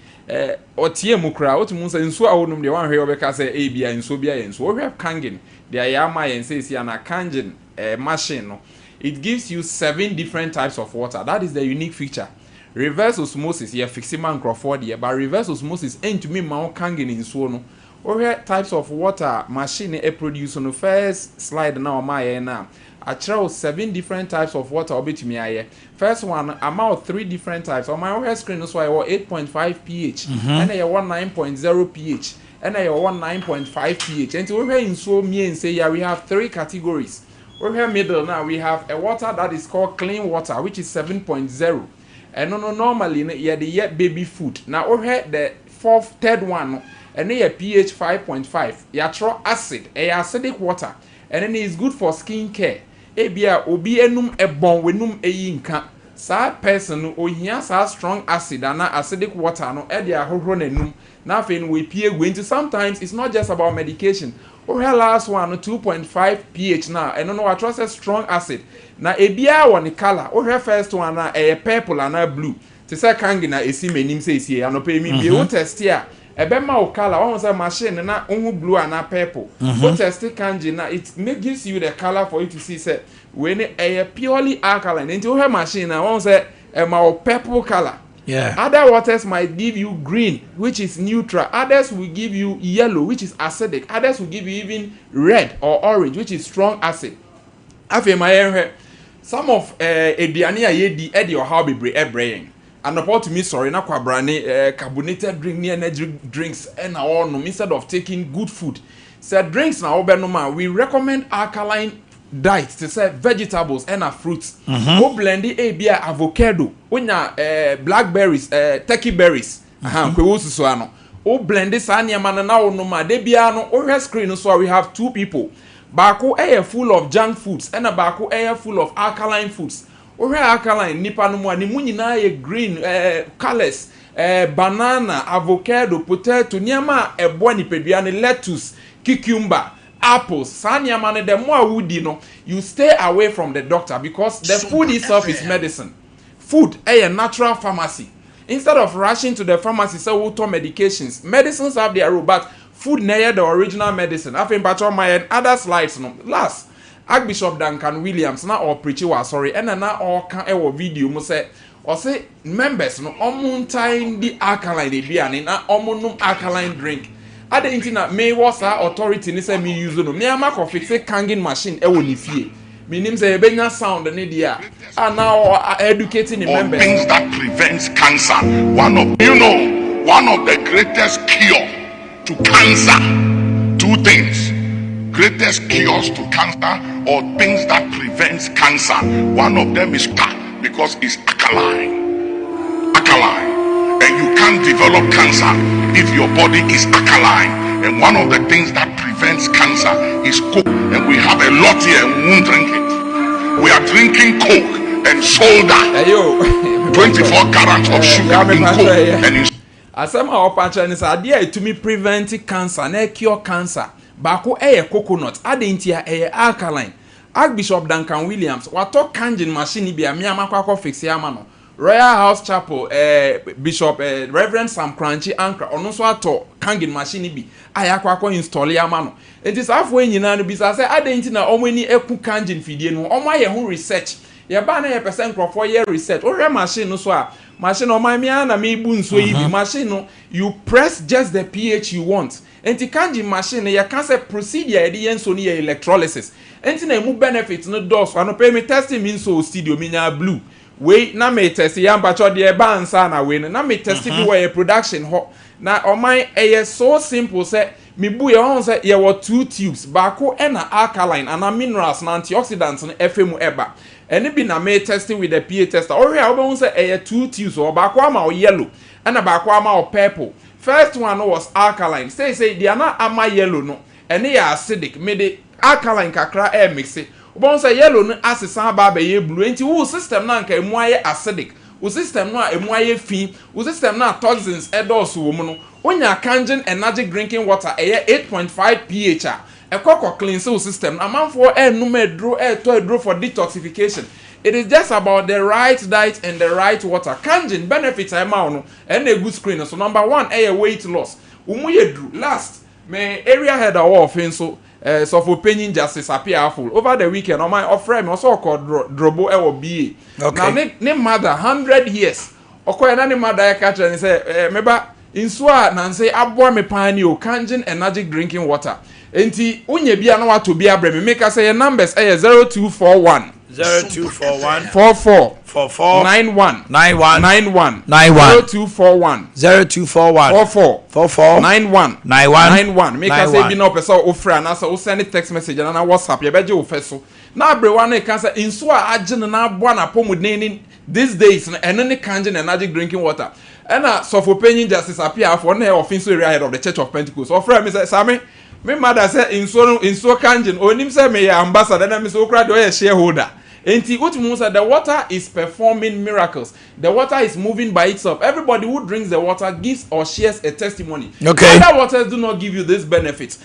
ɔtie mu koraa, wotumi sɛ nsuo a wɔnom deɛ, wanhwɛ yɛ ɔbɛka sɛ ebi a nsuo bi ayɛ nsuo. Wohwɛ Kangen deɛ ayɛ ama yɛn sɛsi ana Kangen machine no, it gives you seven different types of water. That is the unique feature. Reverse osmosis yɛ fix ma nkurɔfoɔ deɛ, but reverse osmosis ntumi ma wo Kangen nsuo no. Wohwɛ types of water machine no produce no, first slide na ɔma yɛn na akyerɛw seven different types of water wobɛtumi ayɛ. First one ama wo three different types. Ɔma wohwɛ screen no so a, yɛwɔ 8.5 pH, ɛna yɛwɔ 9.0 pH, ɛna yɛwɔ 9.5 pH. Nti wohwɛ nsuo mmiɛnsa yi a, we have three categories. Wohwɛ middle now, we have a water that is called clean water, which is 7.0. Ɛno no normally no yɛde yɛ baby food. Na wohwɛ the fourth, third one no, ɛno yɛ pH 5.5, yɛatwerɛ acid, ɛyɛ acidic water. Ɛno no is good for skin care. Ebi a obi enum ɛbɔn w'enum eyi nka saa person no, ohia saa strong acid ana acidic water no ɛde ahohoro n'anum na afei no wepie egu. Nti sometimes it's not just about medication. Wohwɛ last one no, 2.5 pH, na ɛno no watwerɛ sɛ strong acid, na ebiara wɔ ne colour. Wohwɛ first one na ɛyɛ purple anaa blue te sɛ Kangen na esi m'anim sɛ esie anɔpɛ yi mi bie. Wo test a, ɛbɛma wo colour. Wɔn sɛ machine no na wohu blue anaa purple. Wo test Kangen na it make gives you the colour for you to see sɛ wei ne ɛyɛ purely alkaline. Nti wohwɛ machine na wɔn sɛ ɛma wo purple colour. Other waters might give you green, which is neutral. Others will give you yellow, which is acidic. Others will give you even red or orange, which is strong acid. Afei ma yɛn hwɛ some of aduane a yɛdi ɛde ɔhaw bebree ɛbrɛ yɛn. Anɔpa wotumi sɔre na kwabrane, carbonated drink ne energy drinks ɛna ɔnom instead of taking good food. Sɛ drinks na wobɛnom a, we recommend alkaline diet te sɛ vegetables ɛna fruits. Wo blend ebi a avocado, wonya blackberries, turkey berries, aha nkwewo susu ano. Wo blend saa nneɛma no na wonom a, de biara no wohwɛ screen no so a, we have two people. Baako ɛyɛ full of junk foods ɛna baako ɛyɛ full of alkaline foods. Wohwɛ alkaline nipa no mu a, ne mu nyinaa yɛ green colours, banana, avocado, potato, nneɛma a ɛboa nipadua no, lettuce, cucumber, apples, saa nneɛma no, the more a wodi no, you stay away from the doctor because the food itself is medicine. Food ɛyɛ natural pharmacy. Instead of rushing to the pharmacy sɛ wotɔ medications, medicines have their role, but food na ɛyɛ the original medicine. Afei mpakyɛ, ɔma yɛn other slides no. Last, Archbishop Duncan Williams na ɔpreach wɔ asɔre ɛna na ɔreka ɛwɔ video mu sɛ ɔse members no, ɔmo ntae di alkaline aduane na ɔmo nom alkaline drink. Ade nti na mewɔ saa authority ne sɛ me use no, me ama kɔ fix Kangen machine ɛwɔ ne fie. Menim sɛ yɛbɛnya sound ne deɛ a na ɔ educating ne or members. Things that prevents cancer. One of you know one of the greatest cure to cancer. Two things. Greatest cures to cancer or things that prevents cancer. One of them is because it's alkaline. Alkaline. And you can't develop cancer if your body is alkaline. And one of the things that prevents cancer is Coke. And we have a lot here and we won't drink it. We are drinking Coke and soda. Ɛyɛ o. 24 carats of sugar in Coke and in Asɛm a ɔpa kyerɛ ne sɛ adeɛ a ɛtumi prevent cancer na cure cancer baako ɛyɛ coconut. Ade nti a ɛyɛ alkaline. Archbishop Duncan Williams watɔ Kangen machine bi a mmea akɔ fix ama no. Royal House Chapel, Bishop, Reverend Sam Korankye Ankrah, ɔno nso atɔ Kangen machine bi a yɛakɔ install ama no. Nti saa afoɔ yi nyinaa no bisa sɛ ade nti na wɔn ani eku Kangen fidie no. Wɔn ayɛ ho research. Yɛbaa na yɛpɛ sɛ nkurɔfoɔ yɛ research. Wohwɛ machine no so a, machine no, ɔman mi na mi bu nsuo yi bi. Machine no, you press just the pH you want. Nti Kangen machine no, yɛka sɛ procedure yɛde yɛ nsuo no yɛ electrolysis, nti na emu benefit no dɔɔso. Anɔpɛ mi testing mi nsuo wɔ studio, mi nya blue wei na mi test yɛ ampakyɛw deɛ ɛba ansa na wei no na mi test bi wɔ yɛ production hɔ. Na ɔman, ɛyɛ so simple sɛ mi bu yɛ ɔhɔn sɛ yɛwɔ two tubes. Baako ɛna alkaline ana minerals na antioxidants no ɛfɛ mu ɛba. Ɛne bi na mi test with the pH tester. Ɔhwɛ a, wobɛhu sɛ ɛyɛ two tubes wɔ baako ama o yellow ɛna baako ama o purple. First one no was alkaline. Say deɛ na ama yellow no, ɛne yɛ acidic. Me de alkaline kakra ɛɛ mix, wobɛhu sɛ yellow no asesa aba abɛyɛ blue. Nti wo system no anka emu ayɛ acidic, wo system no a emu ayɛ fi, wo system no a toxins ɛdɔɔso wɔ mu no, wonya Kangen Energy drinking water, ɛyɛ 8.5 pH a ɛkɔ kɔ cleanse wo system no. Amanfoɔ ɛnum aduro, ɛɛtɔ aduro for detoxification. It is just about the right diet and the right water. Kangen benefits a ɛma wo no, ɛna egu screen so. Number one ɛyɛ weight loss, wɔn mu yɛ duru. Last, me area head a ɔwɔ ɔfin so, sɔfo panyin Justice Apia Afol, over the weekend ɔman ɔfrɛ mi, ɔsɛ ɔkɔ drobo ɛwɔ ba na ne mother 100 years ɔkɔ yɛ na ne mother yɛ ka kyerɛ ne sɛ, meba nsuo a nansi aboa me paa ni o, Kangen Energy drinking water. Nti wonya bi a na wato bi abrɛ mi. Meka sɛ yɛ numbers ɛyɛ 0241 0241 44 44 91 91 91. 91. 0241 0241 44 44 91 91 91. Meka sɛ 91. ebi na ɔpɛ sɛ wofrɛ anaasɛ wosend text message anaa WhatsApp, yɛbɛgye wo fɛ so. Na aberewa no ka sɛ nsuo a agye no na aboa n'apɔmuden ne these days no, ɛno ne Kangen Energy drinking water. Ɛna sɔfo panyin Justice Apia afɔ ɔno yɛ ɔfin so area head of the Church of Pentecost, ɔfrɛ mi sɛ, "Sami, me mother sɛ nsuo no, nsuo Kangen, onim sɛ meyɛ ambassador." Na mi sɛ okura deɛ ɔyɛ shareholder. Nti wotumi hu sɛ the water is performing miracles. The water is moving by itself. Everybody who drinks the water gives or shares a testimony. Other waters do not give you this benefit.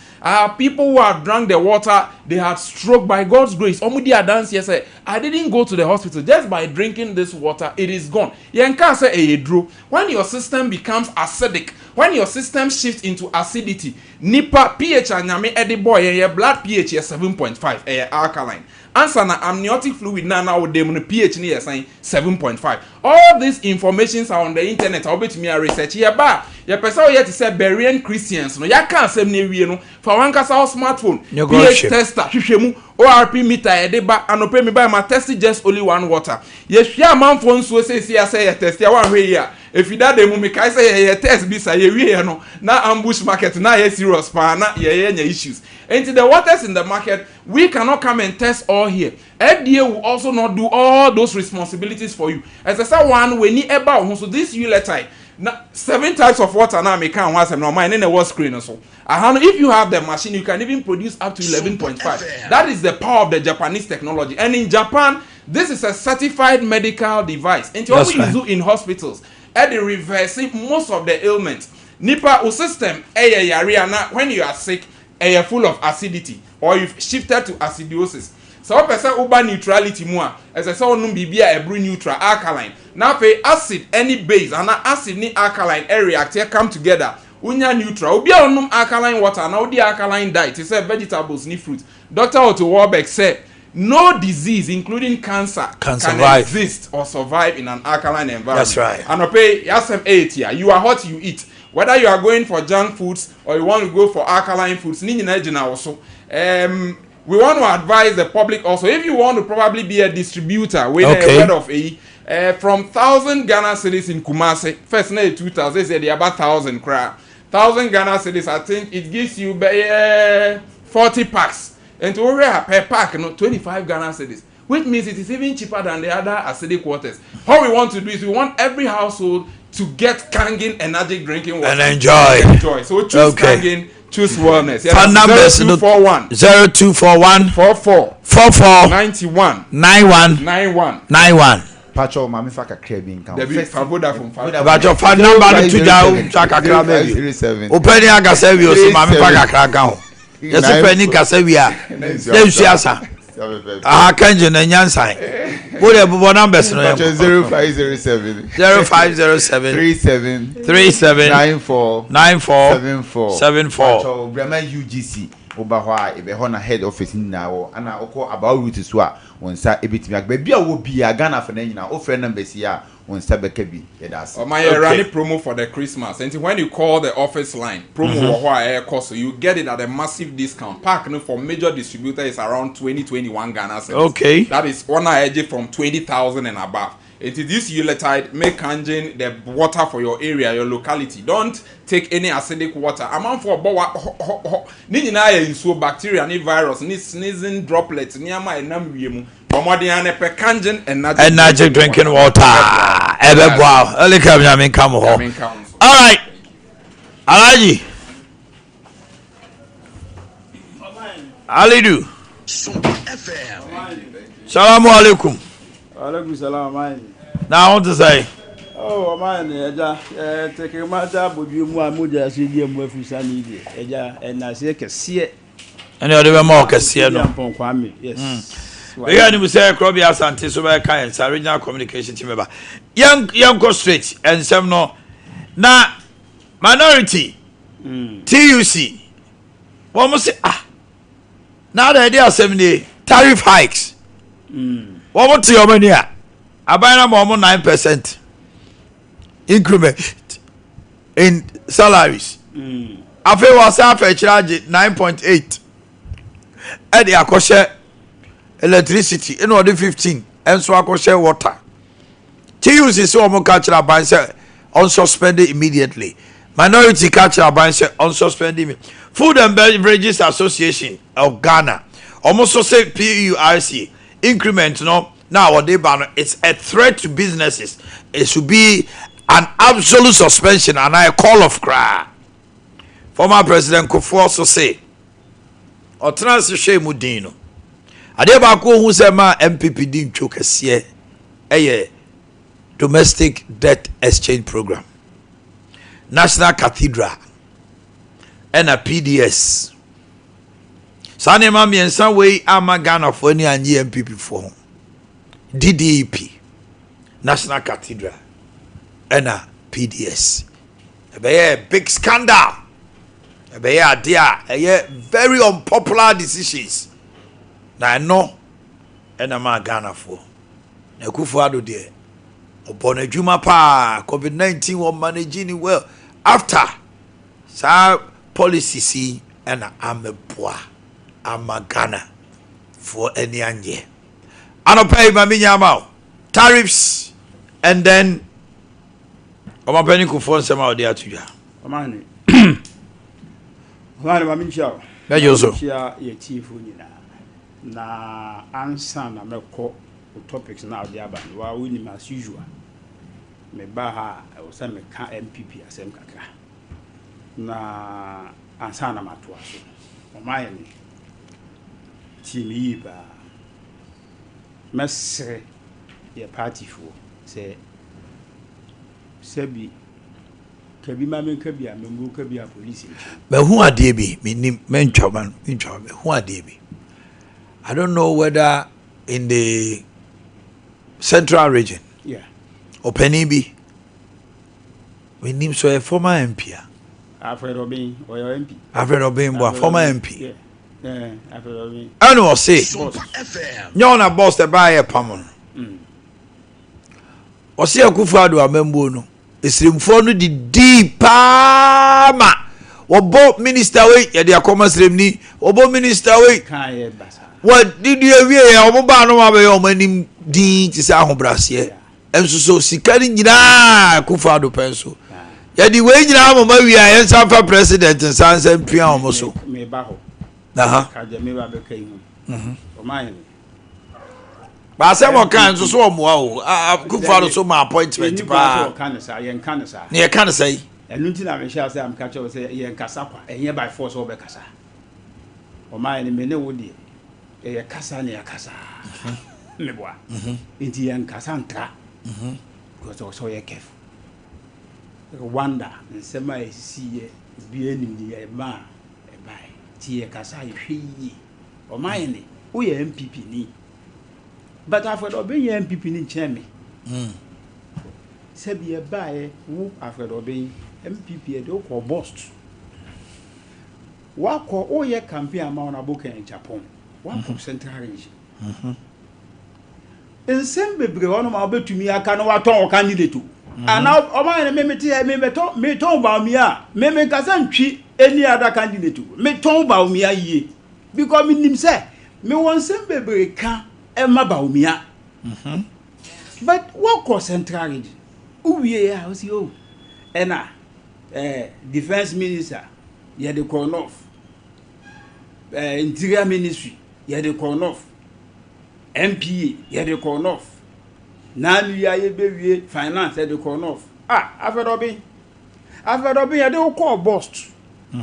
People who have drunk the water, they had stroke, by God's grace, ɔmo di adanseɛ sɛ, "I didn't go to the hospital. Just by drinking this water, it is gone." Yɛn kaa sɛ ɛyɛ duro. When your system becomes acidic, When your system shifts into acidity, nipa pH a Nyame de bɔɔ yɛn, yɛ blood pH yɛ 7.5, ɛyɛ alkaline. Ansa na amniotic fluid no a na woda mu no pH no yɛ sɛn? 7.5. All these informations are on the internet a wobɛtumi a research. Yɛba a, yɛpɛ sɛ woyɛ te sɛ Berean Christians no, yɛaka asɛm no awie no, fa w'ankasa wo smartphone, pH tester, hwehwɛ mu, ORP meter a yɛde ba, anɔpa yi mebaeɛ ma test just only one water. Yɛhwie amanfoɔ nsuo seesei a sɛ yɛ test a woanhwɛ yie a, ɛfi dada mu mekae sɛ yɛyɛ test bi saa, yɛwieɛ no na ambush market na ayɛ serious paa na yɛyɛ nya issues. Enti the waters in the market, we cannot come and test all here. FDA will also not do all those responsibilities for you. Ɛsɛ sɛ one w'ani ɛba wo ho so this Yuletide na seven types of water na meka ho asɛm na ɔman ne na ɛwɔ screen no so. Aha no if you have the machine you can even produce up to 11.5. That is the power of the Japanese technology and in Japan this is a certified medical device. Nti wɔn use in hospitals ɛde reverse most of the ailments. Nipa wo system ɛyɛ yare a na when you are sick ɛyɛ full of acidity or you've shifted to acidosis. Sɛ wopɛ sɛ woba neutrality mu a, ɛsɛ sɛ wonom biribi a ɛboro neutral, alkaline. Na afei acid ne base anaa acid ne alkaline react, come together, wonya neutral. Obi a ɔnom alkaline water anaa odi alkaline diet te sɛ vegetables ne fruit, Doctor Otto Warburg sɛ, No disease including cancer can can survive. exist or survive in an alkaline environment. That's right. Anɔpa yi, y'asɛm ɛyɛ tia. You are what you eat. Whether you are going for junk foods or you want to go for alkaline foods, ne nyinaa gyina wo so. Um, we want to advise the public also, if you want to probably be a distributor, with a word of eyi, from 1,000 Ghana cedis in Kumasi, first na yɛ 2,000, sɛ yɛde aba 1,000 koraa. 1,000 Ghana cedis, I think it gives you bɛyɛ 40 packs. Nti wohwɛ a per pack no 25 Ghana cedis, which means it is even cheaper than the other acidic waters. What we want to do is we want every household to get Kangen energy drinking water and enjoy. Enjoy. So choose Kangen, choose wellness. Fa numbers no 0241 0241 44 44 91 91 91. 91. Pacho maame fa kakra bi nka ho. Dabi fa Vodafone fa. Pacho fa number no to gya wo twa kakra ma bi. Opani akasa wie ɔsi maame fa kakra nka ho. Yɛsi pani kasa wie a na nsu asa. Aha kanji na nyansan. Wo de bobɔ numbers no yɛn kɔ. 0507 0507 37 37 94 94 74 74. Pacho Brahma UGC woba hɔ a ɛbɛ hɔ na head office nyinaa wɔ ana wokɔ Abawo route so a wo nsa ebetumi aka baabi a wɔ biara Ghana fɛ na nyinaa wofrɛ numbers yi a wo nsa bɛka bi yɛda ase. Ɔma yɛ running promo for the Christmas nti when you call the office line promo wɔ hɔ a ɛrekɔ so you get it at a massive discount pack no for major distributor is around 2021 Ghana cedis. That is wɔn a ɛgye from 20,000 and above. Nti this Yuletide make Kangen the water for your area, your locality. Don't take any acidic water. Amanfoɔ bɔ wa hɔ hɔ hɔ ne nyinaa yɛ nsuo bacteria ne virus ne sneezing droplets nneɛma a ɛnam wie mu. Bɔ mmɔden ara na pɛ Kangen energy Energy drinking water. Ɛbɛboa wo. Ɛleka Nyame nka mo hɔ. Nyame nka wo nso. All right. Alhaji. Alidu. Salamu alaikum. Alaikum salam ɔman. Na ho te sɛ? Oh ɔman ne ɛgya ɛɛ tɛkɛrɛma da abodwe mu a mogya ase di mu afiri sa ne deɛ ɛgya ɛnaseɛ kɛseɛ. Ɛne ɔde bɛma ɔkɛseɛ no. Mpɔn Kwame yes. Bɛyɛ anim sɛ Krɔbea Asante so bɛka yɛn nsa regional communication team bɛba. Yɛn yɛnkɔ straight nsɛm no na minority TUC wɔn se ah na ada ɛde asɛm nie tariff hikes wɔn te wɔn ani a aban na ma wɔn 9% increment in salaries afei wɔsan afɛ akyire agye 9.8 ɛde akɔhyɛ electricity ɛna ɔde 15 ɛnso akɔhyɛ water. TUC sɛ wɔn ka kyerɛ aban sɛ ɔnsuspend immediately. Minority ka kyerɛ aban sɛ ɔnsuspend immediately. Food and Beverages Association of Ghana wɔn nso sɛ PURC increment no na wɔde ba no it's a threat to businesses. It should be an absolute suspension and a call off koraa. Former President Kufuor so say ɔtena ase hwɛ mu din no adeɛ baako ohun sɛ maa NPP di ntwo kɛseɛ ɛyɛ domestic debt exchange program, National Cathedral ɛna PDS. Saa nneɛma mmiɛnsa wei ama Ghanafoɔ ani annye NPP foɔ ho. DDEP, National Cathedral ɛna PDS. Ɛbɛyɛ big scandal. Ɛbɛyɛ adeɛ a ɛyɛ very unpopular decisions. Na ɛno ɛna maa Ghanafoɔ. Na Akufo Addo deɛ ɔbɔ n'adwuma paa. COVID-19 wɔ managing it well. After saa policies yi ɛna amɛboa ama Ghana foɔ ani anyɛ. Anɔpa yi ma menya ama wo tariffs and then ɔmapanin Kufuor nsɛm a ɔde ato dwa. Ɔmane ɔmane ma menkyia wo. Mɛgye so. Menkyia yɛ tiefoɔ nyinaa. Na ansa na mɛkɔ wo topics na wode aba no, wa wonim as usual. Meba ha a, ɛwɔ sɛ meka NPP asɛm kakra. Na ansa na matoa so. Ɔman ne tie me yie paa. Mɛsrɛ yɛ partyfoɔ sɛ sɛbi kabi ma menka bi a memmu ka bi a polisi nkyɛn. Mahu adeɛ bi, menim, mentwa ma no, mentwa ma, mahu adeɛ bi. I don't know whether in the central region, Yeah. ɔpanin bi, menim sɛ ɔyɛ former MP a. Alfred Obeng, ɔyɛ MP. Alfred Obeng Boa, former MP. Yeah. Yeah, Alfred Obeng. Ɛna ɔse, nyɛ ɔna boss ɛbaa yɛ pam no. Ɔse Akufo Addo amammuo no, esirimfoɔ no didii paa ma wɔbɔ minister wei yɛde akɔma siremni, wɔbɔ minister wei wɔdidi awie yɛ wɔn baa no ma bɛyɛ wɔn anim din te sɛ ahobraseɛ. Nso so sika no nyinaa Akufo Addo pɛn so. Yɛde wei nyinaa ma ma wie a yɛn nsa nfa president nsa nsa mpia wɔn so. Meba hɔ. Aha. Ka deɛ meba bɛka yi ho. Ɔman yɛn. Baasɛm ɔka nso so ɔmoa o. Akufo Addo so ma appointment paa. Ɔka ne saa, yɛn ka ne saa. Ne yɛka ne saa yi. Ɛno nti na mehyɛ ase a meka kyerɛ wo sɛ yɛn kasa kwa, ɛnyɛ by force ɔbɛkasa. Ɔman yɛn me ne wo deɛ ɛyɛ kasa ne yɛkasa. Meboa. Nti yɛn kasa ntra. Because ɔsɛ ɔyɛ careful. Rwanda nsɛm a ɛsisi yɛ obiara nim deɛ ɛma a ɛbaeɛ. Nti yɛkasa a yɛhwɛ yie. Ɔman yɛn ne woyɛ NPP ni. But Alfred Obeng yɛ NPP ni nkyɛn me. Sɛbi ɛbaeɛ wo Alfred Obeng NPP yɛde wokɔ Bost. Wakɔ woyɛ campaign ama wɔn abɔ Japan. Wakɔ Central Region. Nsɛm bebree hɔ nom a wobɛtumi aka na watɔn wɔ candidate o. Ana ɔman no me mete ha me metɔn metɔn Bawumia a me me nkasa ntwi any other candidate o. Metɔn Bawumia yie because menim sɛ mewɔ nsɛm bebree ka ɛma Bawumia. But wakɔ Central Region wowie a wosi o ɛna eh, defence minister yɛde kɔ north, eh, interior ministry yɛde kɔ north, NPA yɛde kɔ north, naanu yi a yɛbɛwie finance yɛde kɔ north. Ah, Alfred Obeng, Alfred Obeng yɛde wo kɔɔ Bost.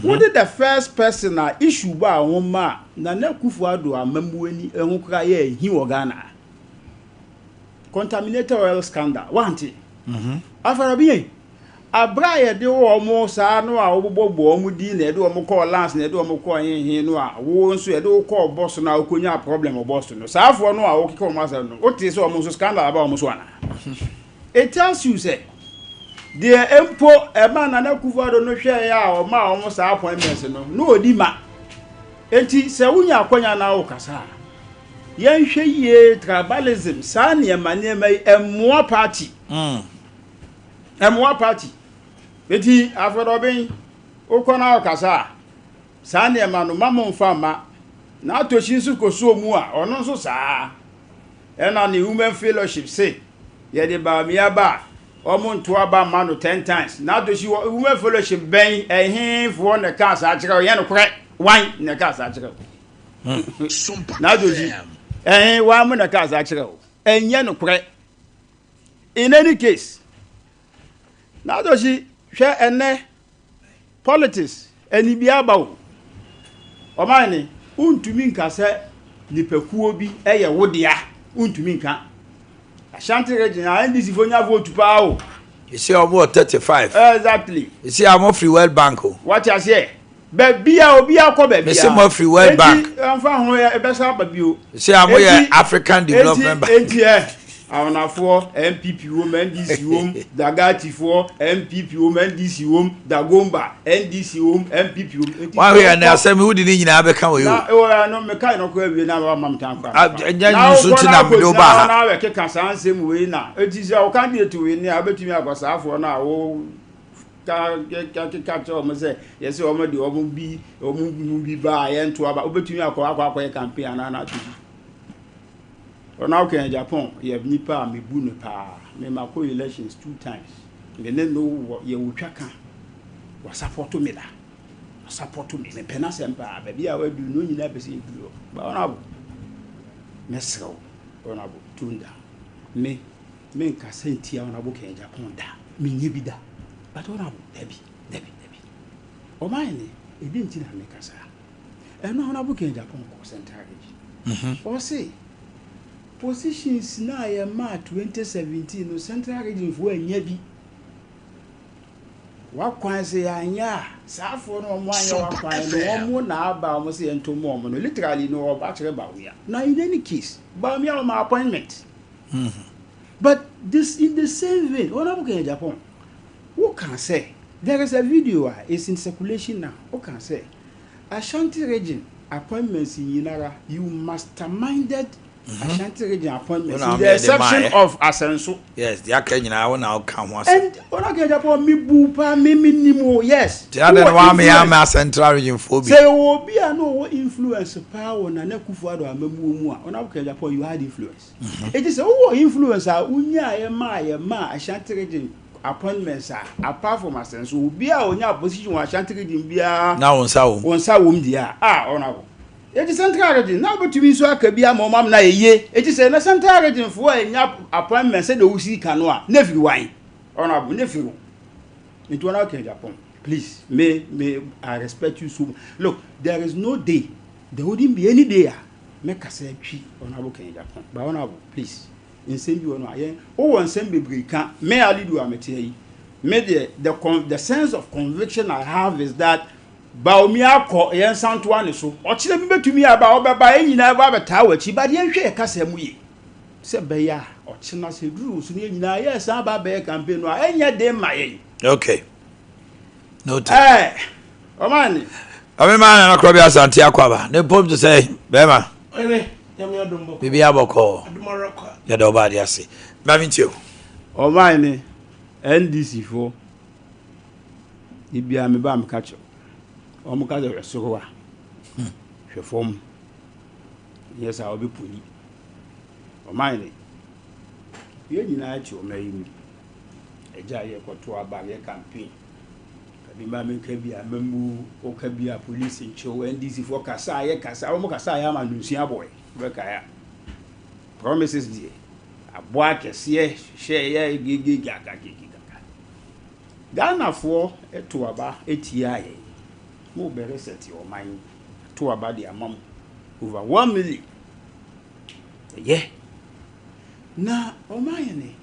Wode the first person a issue ba a wɔn ma a Nana Akufo-Addo amammuani ho koraa yɛ ahi wɔ Ghana. Contaminated oil scandal, wante? Alfred Obeng, abere a yɛde wɔn saa no a wɔbobɔbɔ wɔn din na yɛde wɔn kɔɔ lance na yɛde wɔn kɔɔ hehe no a wo nso yɛde wo kɔɔ Bost no a wokɔnyaa problem wɔ Bost no, saa afoɔ no a wokeka wɔn asɛm no, wote sɛ wɔn nso scandal aba wɔn so anaa? It tells you sɛ deɛ mpo ɛma Nana Akufo-Addo no hwɛeɛ a ɔmaa wɔn saa appointments no, na ɔdi ma. Enti sɛ wonya akwanya na wokasa a, yɛnhwɛ yie tribalism saa nneɛma nneɛma yi ɛmmoa party. Ɛmmoa party. Enti Alfred Obeng wokɔ na wokasa a, saa nneɛma no ma momfa mma. Na Atoshi nso kɔsuo mu a, ɔno nso saa. Ɛna ne Women Fellowship se yɛde Bawumia ba a, wɔn nto aba mma no 10 times. Na Atoshi wɔ Women Fellowship bɛn ɛhefoɔ na ɛkaa saa kyerɛ wo? Ɛyɛ nokorɛ? Wan na ɛkaa saa kyerɛ wo? Na Atoshi ɛhe wan mo na ɛkaa saa kyerɛ wo? Ɛnyɛ nokorɛ. In any case, na Atoshi hwɛ ɛnɛ politics anibia aba o. Ɔman ne wontumi nka sɛ nipakuo bi yɛ wo dea, wontumi nka. Ashanti region a NDC fo nya vote paa o. Esi a wɔn wɔ 35. Exactly. Esi a wɔn firi World Bank o. Wate aseɛ? Baabi a obi akɔ baabi a. Mesi mo afiri World Bank. Enti nfa ho ɛbɛsa aba bio. Esi a mo yɛ African Development Bank. Enti ɛ. Awonafoɔ NPP wom NDC wom Dagatifoɔ NPP wom NDC wom Dagomba NDC wom NPP wom. Enti Wahwɛ sɛ yɛ na wokɔ asɛm yi wode ne nyinaa bɛka wei na o. ɛwɔ ya no mekae no kɔ awie na wama me tan koraa Ah, mefa. ɛnyɛ Na nso wokɔ nti na na mede wo akɔgyina baa hɔ ha. na abɛkeka saa nsɛm wei na eti sɛ wo candidate wei ni a wobɛtumi akɔ saafoɔ no a wo ka keka keka kyerɛ wɔn sɛ yɛsɛ wɔn de wɔn bi wɔn mu bi ba a yɛnto aba wobɛtumi akɔ akɔ akɔyɛ campaign anaa na ato bi. Ronald Ken Agyapong yɛ nipa a mebu no paa. Me makɔ elections two times. Me ne no wɔ yɛwɔ twa ka. Wasapɔto me da. Wasapɔto me. Mepɛ n'asɛm paa. Baabi a wadu no nyinaa pɛ sɛ yɛduru hɔ. Ba Honorable, mɛsrɛ wo, Honorable, tone down. Me, menkasa ntia Honorable Ken Agyapong da. Menyɛ bi da. But Honorable, dabi, dabi, dabi. Ɔman ne, ɛdi nti na meka saa. Ɛno Honourable Ken Agyapong kɔ Central Region. Ɔse positions no a yɛmaa 2017 no Central Region foɔ annya bi. Wakwan sɛ yɛanyɛ a saafoɔ no wɔn anyɛ wakwan no wɔn na aba wɔn sɛ yɛnto mu wɔn no literally no ɔba kyerɛ Bawumia. Na in any case Bawumia wɔn appointment. But this in the same vein Honourable Ken Agyapong woka sɛ there is a video a is in circulation now woka sɛ Ashanti region appointments nyinara you masterminded Ashanti region appointments Wo na in the womeyɛ de exception maeɛ. of Asenso. Yes, deɛ aka nyinaa wo na woka ho asɛm. And Honourable Ken Agyapong me bu paa me me nim o yes. Nti adɛn na Wowɔ woameyɛ influence. ama Central region foɔ bi? Sɛ yɛwɔ obi a na ɔwɔ influence paa wɔ Nana Akufo-Addo amammuo mu a, Honourable Ken Agyapong you had influence. Enti sɛ wowɔ influence a wonyaeɛ maa yɛmaa Ashanti region appointments a apart from Asenso obi a ɔnya position wɔ Ashanti region biara Na wo nsa wom. wo nsa wom deɛ a ah honourable. Eti Central region na wobɛtumi nso aka bi ama wɔn amena ayɛ yie. Eti sɛ na Central region foɔ a ɛnya appointment sɛdeɛ wosi ka no a na ɛfiri wan? Honourable na ɛfiri wo. Nti Honourable Ken Agyapong please me me I respect you so much. Look there is no day there wouldn't be any day a mɛkasa atwi Honourable Ken Agyapong but Honourable please nsɛm bi wɔ no a yɛn wowɔ nsɛm bebree ka me Alidu a mete ha yi me deɛ the con the sense of conviction I have is that Bawumia akɔ yɛn nsa ntoa ne so ɔkyerɛ bi bɛtumi aba ɔbɛba yɛn nyinaa ɛbɔ abɛtaa w'akyi but yɛnhwɛ yɛ kasa mu yie sɛ bɛyɛ a ɔkyena sɛ duru so no yɛn nyinaa yɛ san ba abɛyɛ campaign no a ɛnyɛ den ma yɛn. Okay. Noted. Ɛɛ ɔman ne. Ɔme maa nana korɔ bi asante akɔ aba ne mpom te sɛ bɛrima. Ɔhene, Nyame adom bɔkɔɔ. Biribi abɔkɔɔ. Adom ara kwa. Yɛda ɔba ade ase. Ma me ntie o. Ɔman ne NDC foɔ de biara me ba meka kyerɛ wɔn ka sɛ hwɛ soro a hwɛ fam nyɛ saa wɔbɛpoli ɔman ne yɛn nyinaa te ɔman yi mu agya yɛkɔto aba yɛ campaign Kabi ma menka bi a mammu wo ka bi a police nkye wo NDC foɔ kasa a yɛ kasa wɔn kasa a yɛ ama nunsia abɔ yɛ wobɛkae a promises deɛ aboa akɛseɛ hyehyɛ yɛ gegegagagegega Ghanafoɔ to aba tia yɛ mo bɛ reset ɔman to aba de ama mo over 1 million ɛyɛ na ɔman yɛ ne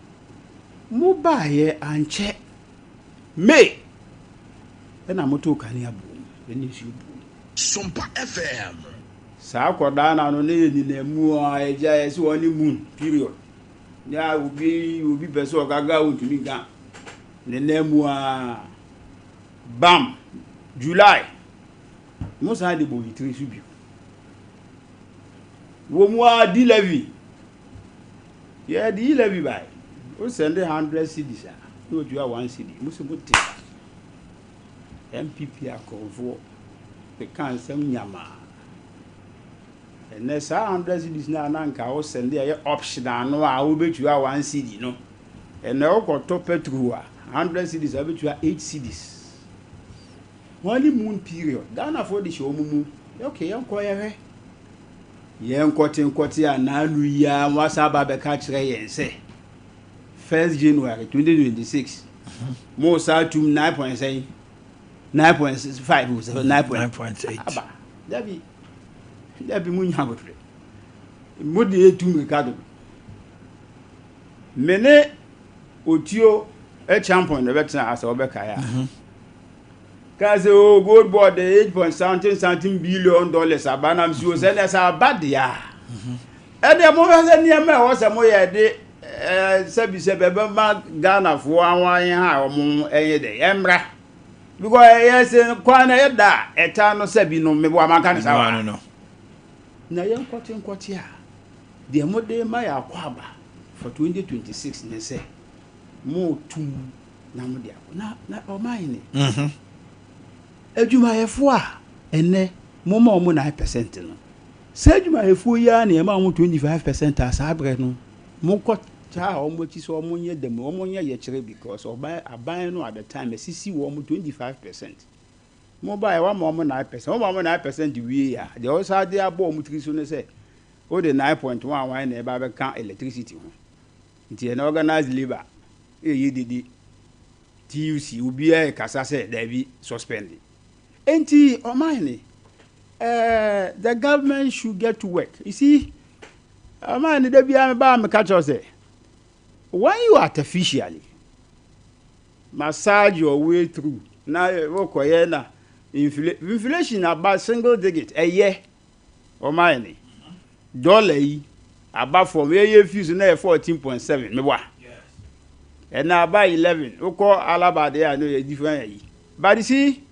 mo baayɛ ankyɛ May na motoo kanea buom ne nsuo buom. Sompa FM. Saa akɔdaa no ano ne yɛ nyinaa mu a ɛgya yɛ sɛ wɔne moon period ne a obi obi pɛ sɛ ɔgaga ontumi nka ne nan mu a bam July mo san de bɔ yi tiri so bio wɔ mu a di levy Yɛde yi levy bae. Wo sɛnde 100 cedis a, na otua 1 cedi. Mo se mo te. NPP akorɔmfoɔ keka nsɛm nyamaa. Ɛnɛ saa 100 cedis no a na anka wo sɛnde a ɛyɛ optional no a wobɛtua 1 cedi no, ɛnɛ wokɔtɔ petrol a 100 cedis a wobɛtua 8 cedis. Honeymoon period, Ghanafoɔ de hyɛ wɔn mu. Okay, yɛnkɔ yɛhwɛ. Yɛn nkɔtenkɔte a n'ano yi ara wɔasan aba abɛka akyerɛ yɛn sɛ first January 2026 mo san atum 9 point sɛn 9.5 o sɛ 9 point 9.8 aba dabi dabi mo nya abotire mo de etu mirika dodo me ne otuo champon na ɛbɛtena ase wɔbɛkae a Kaa sɛ o oh, gold board de eight point something something billion dollars aba nam si o sɛ ɛnɛ sɛ aba deɛ a ɛdeɛ mo hwɛ sɛ nneɛma ɛwɔ sɛ mo yɛ de ɛɛ sɛbi sɛbi ɛbɛma Ghanafoɔ ahoaheha a wɔn ɛyɛ dɛ ɛmmra because ɛyɛ sɛ kwan na ɛyɛ da a ɛta no sɛbi no meboa manka ne saa wa no. Na yɛn nkɔte nkɔte a deɛ mo de ma yɛ akɔ aba for 2026 ne sɛ mo tum na mo de akɔ na na ɔman ne adwumayɛfoɔ a ɛnɛ mo ma wɔn 9% no, saa adwumayɛfoɔ yi ara na yɛma wɔn 25% a saa berɛ no mokɔ taa wɔn akyi sɛ wɔn nyɛ dɛm wɔn nyɛ yɛkyerɛ because ɔban aban no at the time asisi wɔn 25%. Mo ba yɛ wama wɔn 9%, wɔma wɔn 9% wie a deɛ ɔsan de abɔ wɔn tiri so ne sɛ wode 9.11 na ɛba abɛka electricity ho. Nti ɛnɛ organized labour ɛyɛ dede, TUC obiara ɛkasa sɛ daabi suspend. Nti ɔman ne the government should get to work. You see, ɔman ne da biara meba meka kyerɛ sɛ when you artificially massage your way through na wokɔyɛ na inflation aba single digit ɛyɛ ɔman ne dollar yi aba fam yɛyɛ fees na yɛ 14.7 meboa ɛna aba 11 wokɔ alaba deɛ a no yɛ different ayi. But you see,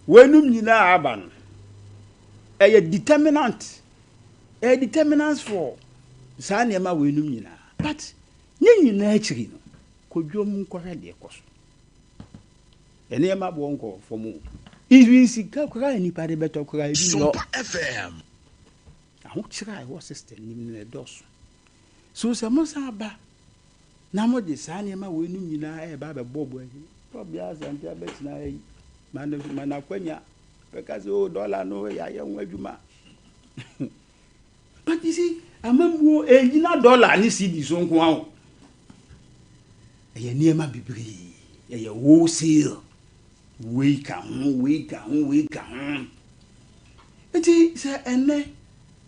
weinom nyinaa aba no ɛyɛ determinant, ɛyɛ determinants for saa nneɛma weinom nyinaa. But ne nyinaa akyiri no kɔdwom nkɔhwɛ deɛ kɔ so, nneɛma boɔ nkɔ fam o, even sika koraa nipa de bɛtɔ koraa ebi ni hɔ. FM. Ahokyerɛ a ɛwɔ system nim no ɛdɔɔso. So sɛ mo san ba na mo de saa nneɛma weinom nyinaa ɛreba abɛbɔ bɔ ayi ɔbea Asante abɛtena ha yi ma no ma n'akwanya bɛka sɛ o dɔla no yɛayɛ ho adwuma. But you see, amammuo ɛgyina dɔla ne cedi so nko ara o, ɛyɛ nneɛma bebree, ɛyɛ wholesale, wei ka ho, wei ka ho, wei ka ho. Nti sɛ ɛnɛ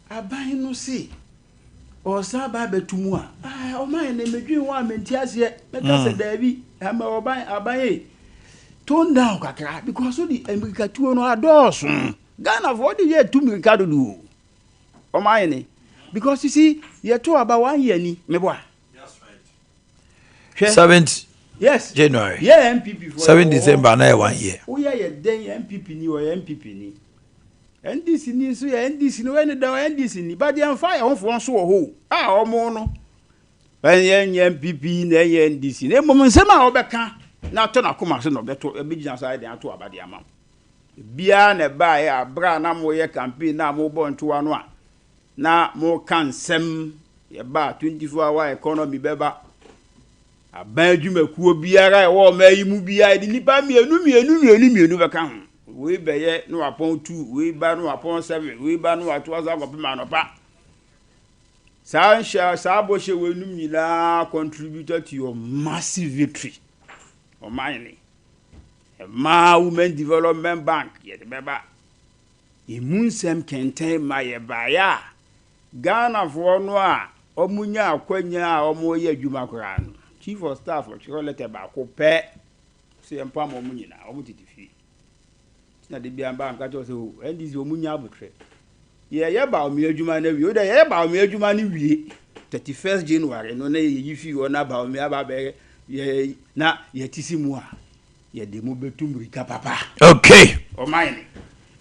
aban no se ɔsan ba abɛto mu a, ɔman ne medwen ho a mente aseɛ. Mɛka sɛ daabi ama ɔban aban yi tone down kakra because wode mmirikatuo no adɔɔso. Ghanafoɔ de yɛ tu mmirika dodo o, ɔman ne because you see yɛto aba 1 year ni meboa. Hwɛ. 7th yes January. Yɛ NPP foɔ 7 December na yɛ 1 year. Woyɛ yɛ dɛn NPP ni ɔyɛ NPP ni, NDC ni nso yɛ NDC ni, wɔyɛ ne dɛn ɔyɛ NDC ni, but yɛmfa yɛn hofoɔ nso wɔ hɔ a ɔmo no ɛnyɛ nyɛ NPP na ɛnyɛ NDC na mmom nsɛm a wɔbɛka na atɔ n'akoma so na ɔbɛto ɛbɛgyina so ayɛ den ato aba de ama wo. Biara na ɛbaeɛ abere a na moyɛ campaign na mobɔ ntoa no a na moka nsɛm yɛba 24 hour economy bɛba aban adwumakuo biara ɛwɔ ɔman yi mu biara yɛde nnipa mmienu mmienu mmienu mmienu bɛka ho, wei bɛyɛ na wapɔn 2, wei ba na wapɔn 7, wei ba na watoa so akɔpem anɔpa. Saa nhyɛ saa bɔhyɛ weinom nyinaa contributed to your massive victory. Ɔman ne mmaa Women Development Bank yɛde bɛba emu nsɛm kɛntɛn ma yɛbaeɛ a Ghanafoɔ no a wɔn nya akwanya a wɔyɛ adwuma koraa no, chief of staff ɔtwerɛ letter baako pɛ sɛ yɛmpam wɔn nyinaa, wɔn tete fie. Na de bia mba nka kyerɛ sɛ o NDC wɔn nya abotire yɛyɛ Bawumia adwuma no awie o de yɛyɛ Bawumia adwuma no wie 31st January no na yɛyi fi hɔ na Bawumia aba abɛyɛ yɛ na yɛte si mu a yɛde mu bɛtu mmirika papa. Okay. Ɔman ne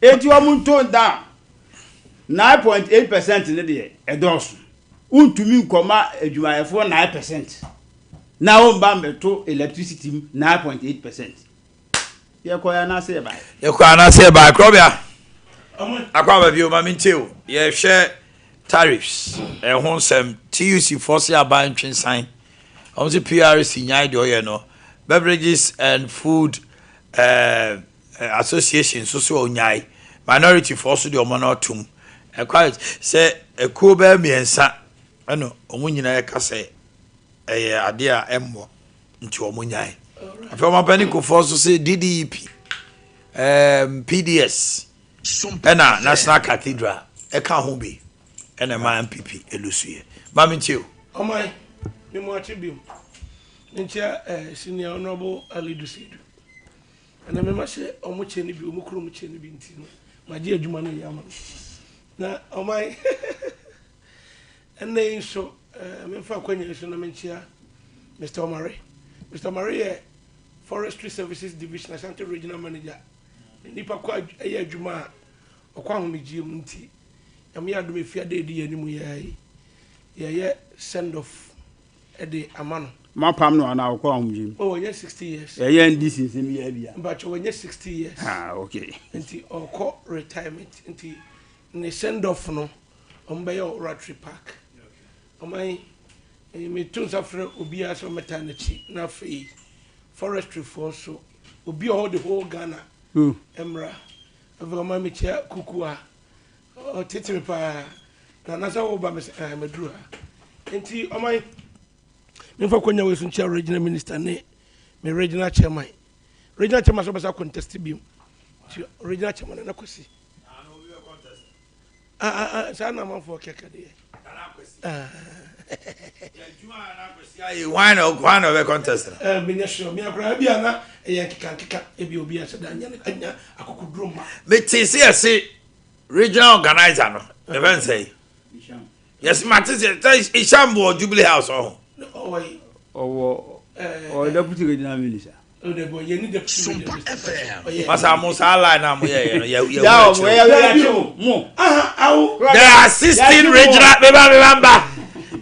eti wɔn tone down 9.8% ne deɛ ɛdɔɔso, wontumi nkɔma adwumayɛfoɔ 9% na wɔmba mbɛto electricity mu 9.8%. Yɛkɔ yɛ anaasɛ yɛbaeɛ? Yɛkɔ anaasɛ yɛbaeɛ korɔbea akɔ aba bio ma mente o. Yɛhwɛ tariffs ɛho nsɛm, TUC foɔ se aban ntwe nsan, ɔmo se PRC nyae deɛ ɔyɛ no, Beverages and Food Association nso so ɔnyae, minority foɔ so deɛ ɔmo no atum ɛkwa sɛ ekuo bɛyɛ mmiɛnsa ɛna ɔmo nyinaa ɛka sɛ ɛyɛ adeɛ a ɛmmoa nti ɔmo nyae. Afei ɔmo apɛni kofoɔ nso sɛ DDEP, PDS ɛna National Cathedral ɛka ho bi ɛna ɛma NPP elusu yɛ. Maame ntie o. Ɔman me mu akye biom menkyia Senior Honorable Alidu Seidu ɛna mema hyɛ ɔmo kyɛ no bi ɔmo kurom kyɛ no bi nti no magye adwuma no yɛ ama no na ɔman ɛnɛ yi nso. Memfa akwanya yi so na menkyea Mister Omare. Mister Omare yɛ Forestry Services Division Ashanti Regional Manager. Ne nipa kɔ ɛyɛ adwuma a ɔkɔ ahomegyeɛ mu nti, Nyame yɛ adom efi ada edi yɛn anim yɛ yi, yɛyɛ send off de ama no. Moapam no anaa ɔkɔ ahomegyeɛ mu? Oh, wanya 60 years. Ɛyɛ NDC nsɛm yi abia. Mpakyɛ wanya 60 years. Ah, okay. Nti ɔkɔ retirement nti ne send off no wɔn bɛyɛ wɔ Oratory Park. Ɔman yi, meto nsa frɛ obiara sɛ ɔmmɛtaa n'akyi na afei forestry foɔ nso obi a ɔwɔ the whole Ghana mmra. Afei ɔman mekyia kuku a ɔtete me paa na anasɛ woba me sɛ ah, maduru ha. Nti ɔman memfa kwanya wei so nkyia regional minister ne me regional chairman. Regional chairman sɛ ɔbɛsa contest biom. Nti regional chairman Nana Kwasi. Ah, ah, ah, saa na amanfoɔ kɛkɛ deɛ. Hwan na hwan na ɔbɛ contest no? Eh, menyɛ sure. Me akora bi ana ɛyɛ nkeka nkeka ebi obi ahyɛ da anya anya akokoduro ma. Me te se yɛse regional organizer no, ɛfɛ nsɛ yi. Yɛse mate sɛ sɛ Isham wɔ Jubilee House ɔho. Ɔwɔ ɔwɔ deputy regional minister. Masa mo saa line na mo yɛ yɛ no yɛ yɛ wura kyerɛ. There are 16 regional meba meba mba.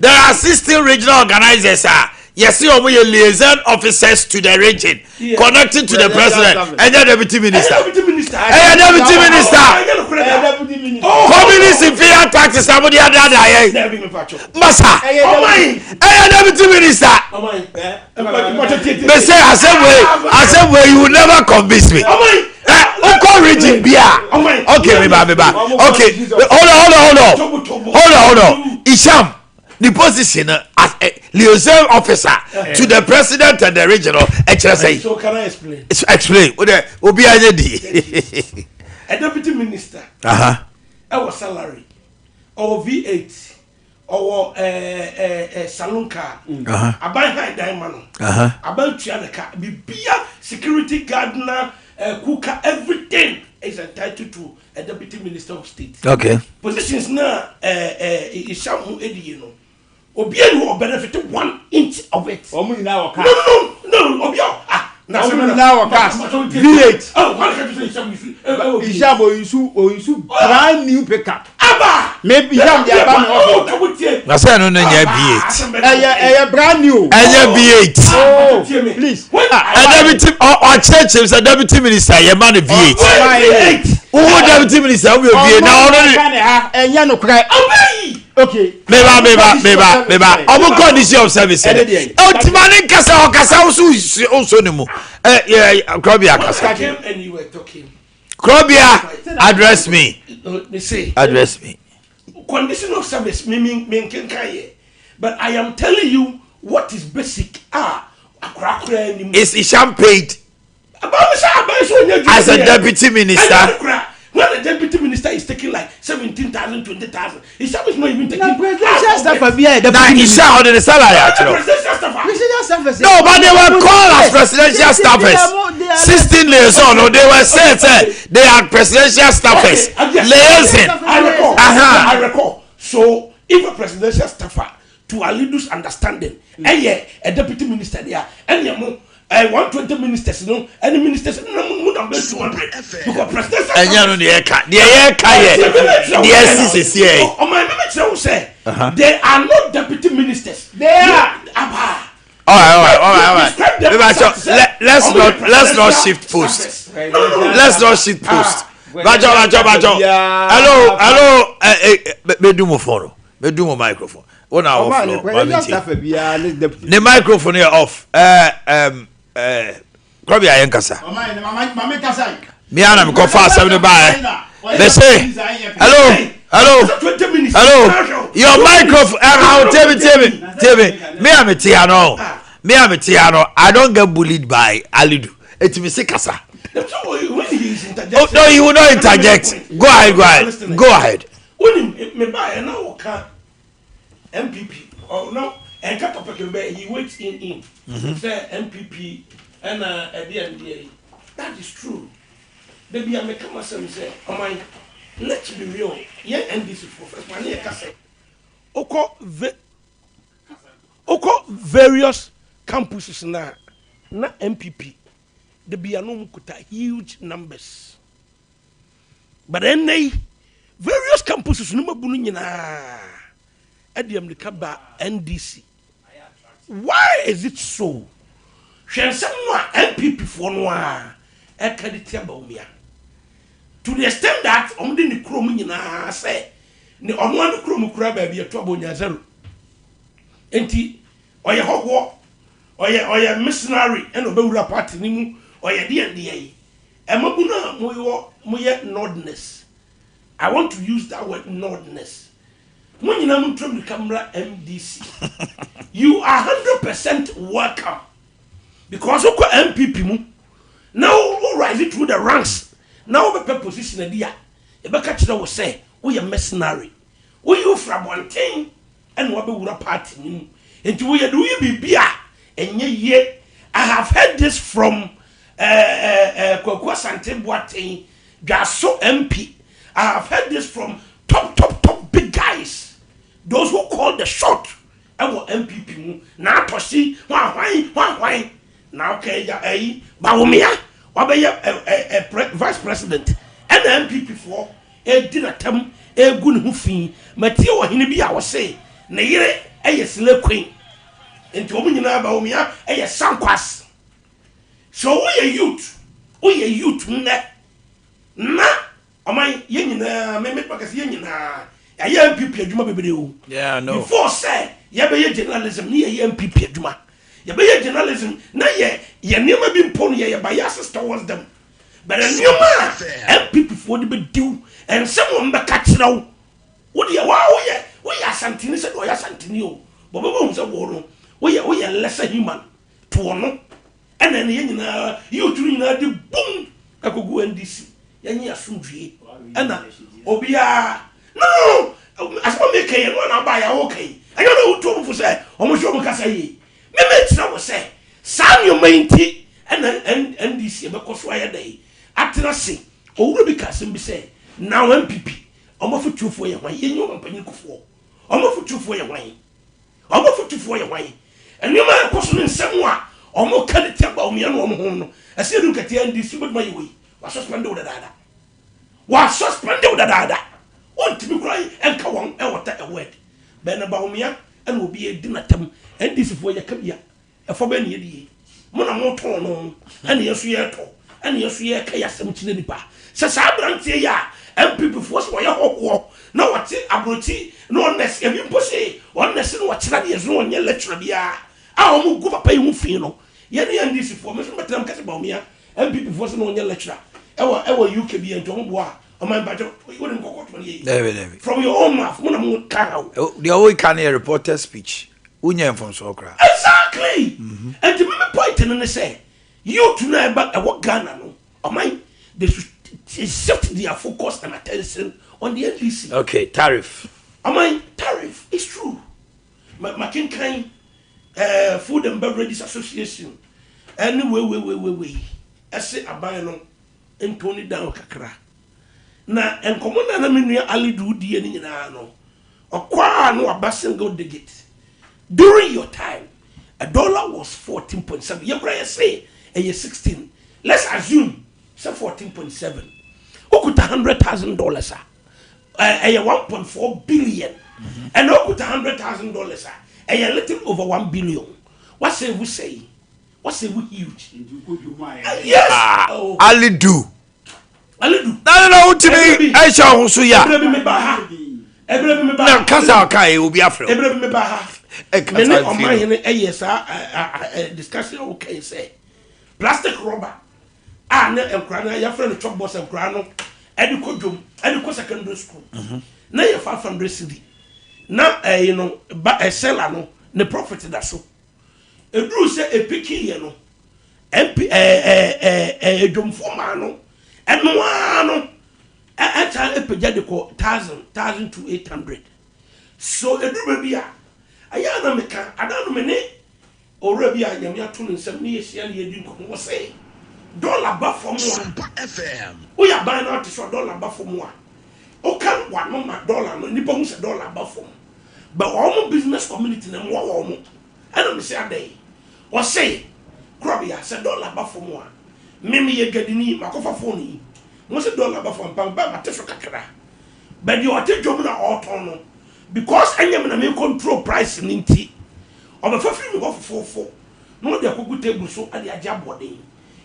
There are 16 regional organizers a yɛsi wɔn yɛ liaison officers to the region yeah. connected to the president ɛnyɛ deputy minister ɛyɛ deputy minister communist imperial taxes na mo de adada yɛ masa ɛyɛ deputy minister. Mese asɛm wei asɛm wei you will never convince me. Ɛ wokɔ region bi a okay meba meba okay hold on hold on hold on hold on hold on Isham the position as a liaison officer to the president and the regional ɛkyerɛ sɛ. So can I explain? Explain o de obi anye di. A deputy minister. Ɛwɔ salary ɔwɔ V8. Ɔwɔ ɛɛ saloon car. Aban han dan ma no. Aban tua ne ka. Bibia security gardener, cooker, everything is entitled to a deputy minister of state. Okay. Positions na ɛɛ Isham ho ediye no. Obi ani hɔ benefit one inch of it. Wɔn nyinaa wɔ cars. No no no obi a ah. Wɔn nyinaa wɔ cars. V8. Oh, wɔn ka kyerɛ Isham yusu. Isham oyusu oyusu brand new pickup. Aba. Me Isham de aba mi ɔfɔ. Na sɛ ɛno no nyɛ V8. Ɛyɛ ɛyɛ brand new. Ɛnyɛ V8. Oh please. Ɛ deputy ɔkyerɛkyerɛ sɛ deputy minister yɛ ma no V8. Wohu deputy minister wo yɛ V8 na ɔno ne. Ɛnyɛ no korɛ. Okay. Meba meba meba meba ɔmo condition of service dɛ. Ɔtima ne nkasa ɔkasa woso nso ne mu. Ɛ yɛ Krɔbea kasa. Krɔbea address me. Address me. Condition of service me me me nkenkan yɛ but I am telling you what is basic a akora akora anim. Is Isham paid? As a deputy minister. When the deputy minister is taking like 17,000, 20,000, Isham is not even taking. Na presidential staffer bi a deputy minister. Na Isham ɔde ne salary akyerɛ. Presidential staffer. Presidential staffers. No, but they were called as presidential staffers. 16 liaison, no, they were said say they are presidential staffers. Okay, Liaison. I recall. Uh-huh. I recall. So if a presidential staffer to Alidu's understanding, ɛyɛ a deputy minister there, ɛnyɛ mo. 120 ministers no ɛne ministers no mu na bɛ 200 because presidential. Ɛnyɛ no deɛ ɛka deɛ yɛ ka yɛ deɛ ɛsi sisi yɛ. Ɔmɔ ɛmi mi kyerɛ wo sɛ they are not deputy ministers. They are. Aba. All right, all right, all right, all right. Beba, so, let, let's not let's not shift post. Let's not shift post. Bajo, bajo, bajo. Hello, hello. Eh, eh, me do mo phone. Me do mo microphone. Wo na off no. Ma me tie. Ne microphone yɛ off. Eh, um, eh, Krɔbi ayɛ nkasa. Me ana me kɔfa asɛm no baɛ. Me se, hello, hello, hello. Your microphone, eh, how, tell me, tell me, tell me. Me a me tia no. Me a me tia no. I don't get bullied by Alidu. Eti me se kasa. Oh, no, he will not interject. Go ahead, go ahead. Go ahead. Wonim, me baeɛ na wɔka NPP, oh, no, ɛnka topic no bɛyɛ, he waits in in, sɛ NPP ɛna ɛdeɛ ndeɛ yi. That is true. Da bi a meka m'asɛm sɛ, ɔman, let's be real, yɛn NDC foɔ first, ma ne yɛka sɛ, wokɔ ve. Wokɔ various campuses no a, na NPP da bi a na wɔn kuta huge numbers. But ɛnnɛ yi, various campuses no mabu no nyinaa ɛde amirika ba NDC. Why is it so? Hwɛ nsɛm no a NPP foɔ no ara ɛka de tia Bawumia. To the extent that wɔn de ne kurom nyinaa sɛ ne ɔno ara ne kurom koraa baabi ɛto aba onya zero. Nti ɔyɛ hɔhoɔ, ɔyɛ ɔyɛ missionary ɛna ɔbɛwura party no mu, ɔyɛ deɛ deɛ yi. Mmabunu a mowɔ moyɛ Northerners, I want to use that word Northerners, mo nyinaa montu mmirika mmra MDC. You are 100% welcome because wokɔ NPP mu na wo rise through the ranks na wobɛpɛ position adi a, yɛbɛka kyerɛ wo sɛ woyɛ mercenary. Woyi wo firi abɔnten ɛna wabɛwura party no mu nti woyɛ de woyɛ biribi a ɛnyɛ yie. I have heard this from eh, eh, eh, Kwaku Asante Boateng, Dwaso MP. I have heard this from top top top big guys, those who call the shot ɛwɔ NPP mu. Na atɔsi hwan hwan hwan hwan na ɔka ya ɛyi Bawumia wabɛyɛ ɛ ɛ ɛ pre, vice president ɛna NPP foɔ redi n'atam regu ne ho fi. Matie ɔhene bi a ɔse ne yere yɛ slay queen nti wɔn nyinaa Bawumia yɛ sankwas. So woyɛ youth, woyɛ youth nnɛ na ɔman yɛn nyinaa me me kɛse yɛn nyinaa yɛayɛ NPP adwuma bebree o. Yeah, I know. Before sɛ yɛbɛyɛ journalism ne yɛyɛ NPP adwuma. Yɛbɛyɛ journalism na yɛ yɛ nneɛma bi mpo no yɛyɛ biases towards them. But nneɛma a NPP foɔ de bɛdi wo, nsɛm a wɔbɛka kyerɛ wo, wo deɛ waa woyɛ woyɛ Asanteni sɛdeɛ ɔyɛ Asanteni o, but wɔbɛhu sɛ wo no woyɛ woyɛ lesser human to ɔno. Ɛna ɛne yɛn nyinaa youth no nyinaa de bum ɛkɔgu NDC, yɛnye asomdwie ɛna obiara no no no asɛm a meka yi ɛno a na aba yɛ a woka yi ɛnyɛ na wotu wɔn fo sɛ wɔn hwɛ wɔn kasa yie. Me mekyerɛ wo sɛ saa nneɛma yi nti na NDC bɛkɔ so ayɛ dɛn atena ase. Owura bi ka asɛm bi sɛ, Now NPP, wɔn afotuofoɔ yɛ hwan? Yɛnyi Ɔmampanyin Kufuor. Wɔn afotuofoɔ yɛ hwan? Wɔn afotufoɔ yɛ hwan? Nneɛma a ɛkɔ so ne nsɛm a wɔka de tia Bawumia ne wɔn ho no, ɛsɛ yɛdu nkatia NDC wobɛtumi ayɛ wei? Wɔasuspɛnde wo dadaada. Wɔasuspɛnde wo dadaada. Wontumi koraa nka wɔn ɛwɔ a word. Bɛn na Bawumia ɛna obi edi n'atam. NDC foɔ yɛka bi a, ɛfɔ bɛn na yɛdi yi? Mo na motɔn no, ɛna yɛn nso yɛtɔ, ɛna yɛn nso yɛka yɛn asɛm kyerɛ nipa. Sɛ saa aberanteɛ yi a NPP foɔ sɛ ɔyɛ hɔhoɔ na ɔte aburokyi na ɔnɛse, ebi mpo se ɔnɛse na ɔkyerɛ adeɛ so na ɔnyɛ lecturer biara a wɔn gu papa yi ho fi no, yɛn ne NDC foɔ, me nso mɛtena mu kɛse Bawumia, NPP foɔ sɛ na ɔnyɛ lecturer ɛwɔ ɛwɔ UK bi nti wɔn boa a, ɔman mpakyɛ wode me kɔ court ma no yɛ yie. From your own mouth, mo na mo ka ha o. Deɛ woka no yɛ reported speech, wonyɛ mfomsoɔ koraa. Exactly! Nti me me point no ne sɛ, youth no a ɛba ɛwɔ Ghana no, ɔman, they should shift their focus and attention on the NDC. Okay, tariff. Ɔman, tariff, it's true. Ma makenkan eh, Food and Beverages Association ɛne wei wei wei wei wei ɛse aban no ntone down kakra. Na nkɔmmɔ no a na me nua Alidu die no nyinaa no, ɔkɔ a na waba single digit. During your time, a dollar was 14.7. Yɛ kora yɛse ɛyɛ 16. Let's assume sɛ 14.7. Wokuta $100,000 a, ɛyɛ 1.4 billion. Ɛna wokuta $100,000 a, ɛyɛ little over 1 billion. Wasave sɛyi. Wasave huge. Yes. Ah, Alidu. Alidu. Na na wotumi ɛhyɛ wo ho so yɛ. Ebere bi me ba ha. Ebere bi me ba. Na kasa ɔka yɛ obi afrɛ. Ebere bi me ba ha. Me ne ɔman hene ɛyɛ saa discussion a wɔka yi sɛ plastic rubber a ne nkora no yɛfrɛ no chop box nkora no ɛde kɔ dwom ɛde kɔ secondary school na yɛ 500 cedi na ɛyi no ba ɛsɛla no ne profit da so. Ɛduruu sɛ ɛpikiiɛ no, MP, ɛɛ, ɛɛ, ɛɛ, dwomfoɔ maa no, ɛno ara no, ɛsan ɛpagya de kɔ thousand, 1,800. So ɛduru baabi a, ɛyɛ a na meka, ada no me ne owura bi a Nyame ato ne nsam ne yɛhyia ne yɛdi nkɔmmɔ, ɔse, dɔla ba fam a, woyɛ aban no ate sɛ dɔla ba fam a, woka w'ano ma dɔla no, nnipa hu sɛ dɔla ba fam. But wɔn business community no mmoa wɔn. Ɛna mese adɛn? Ɔse, Korɔbea, sɛ dɔla ba fam a, me meyɛ dwadini, makɔfa phone yi, mose dɔla ba fam ampa, meba mate so kakra. But deɛ ɔte dwom na ɔretɔn no, because ɛnyɛ me na me control price no nti, ɔbɛfa firi me hɔ fofoofo na ɔde akɔgu table so de agye aboɔden.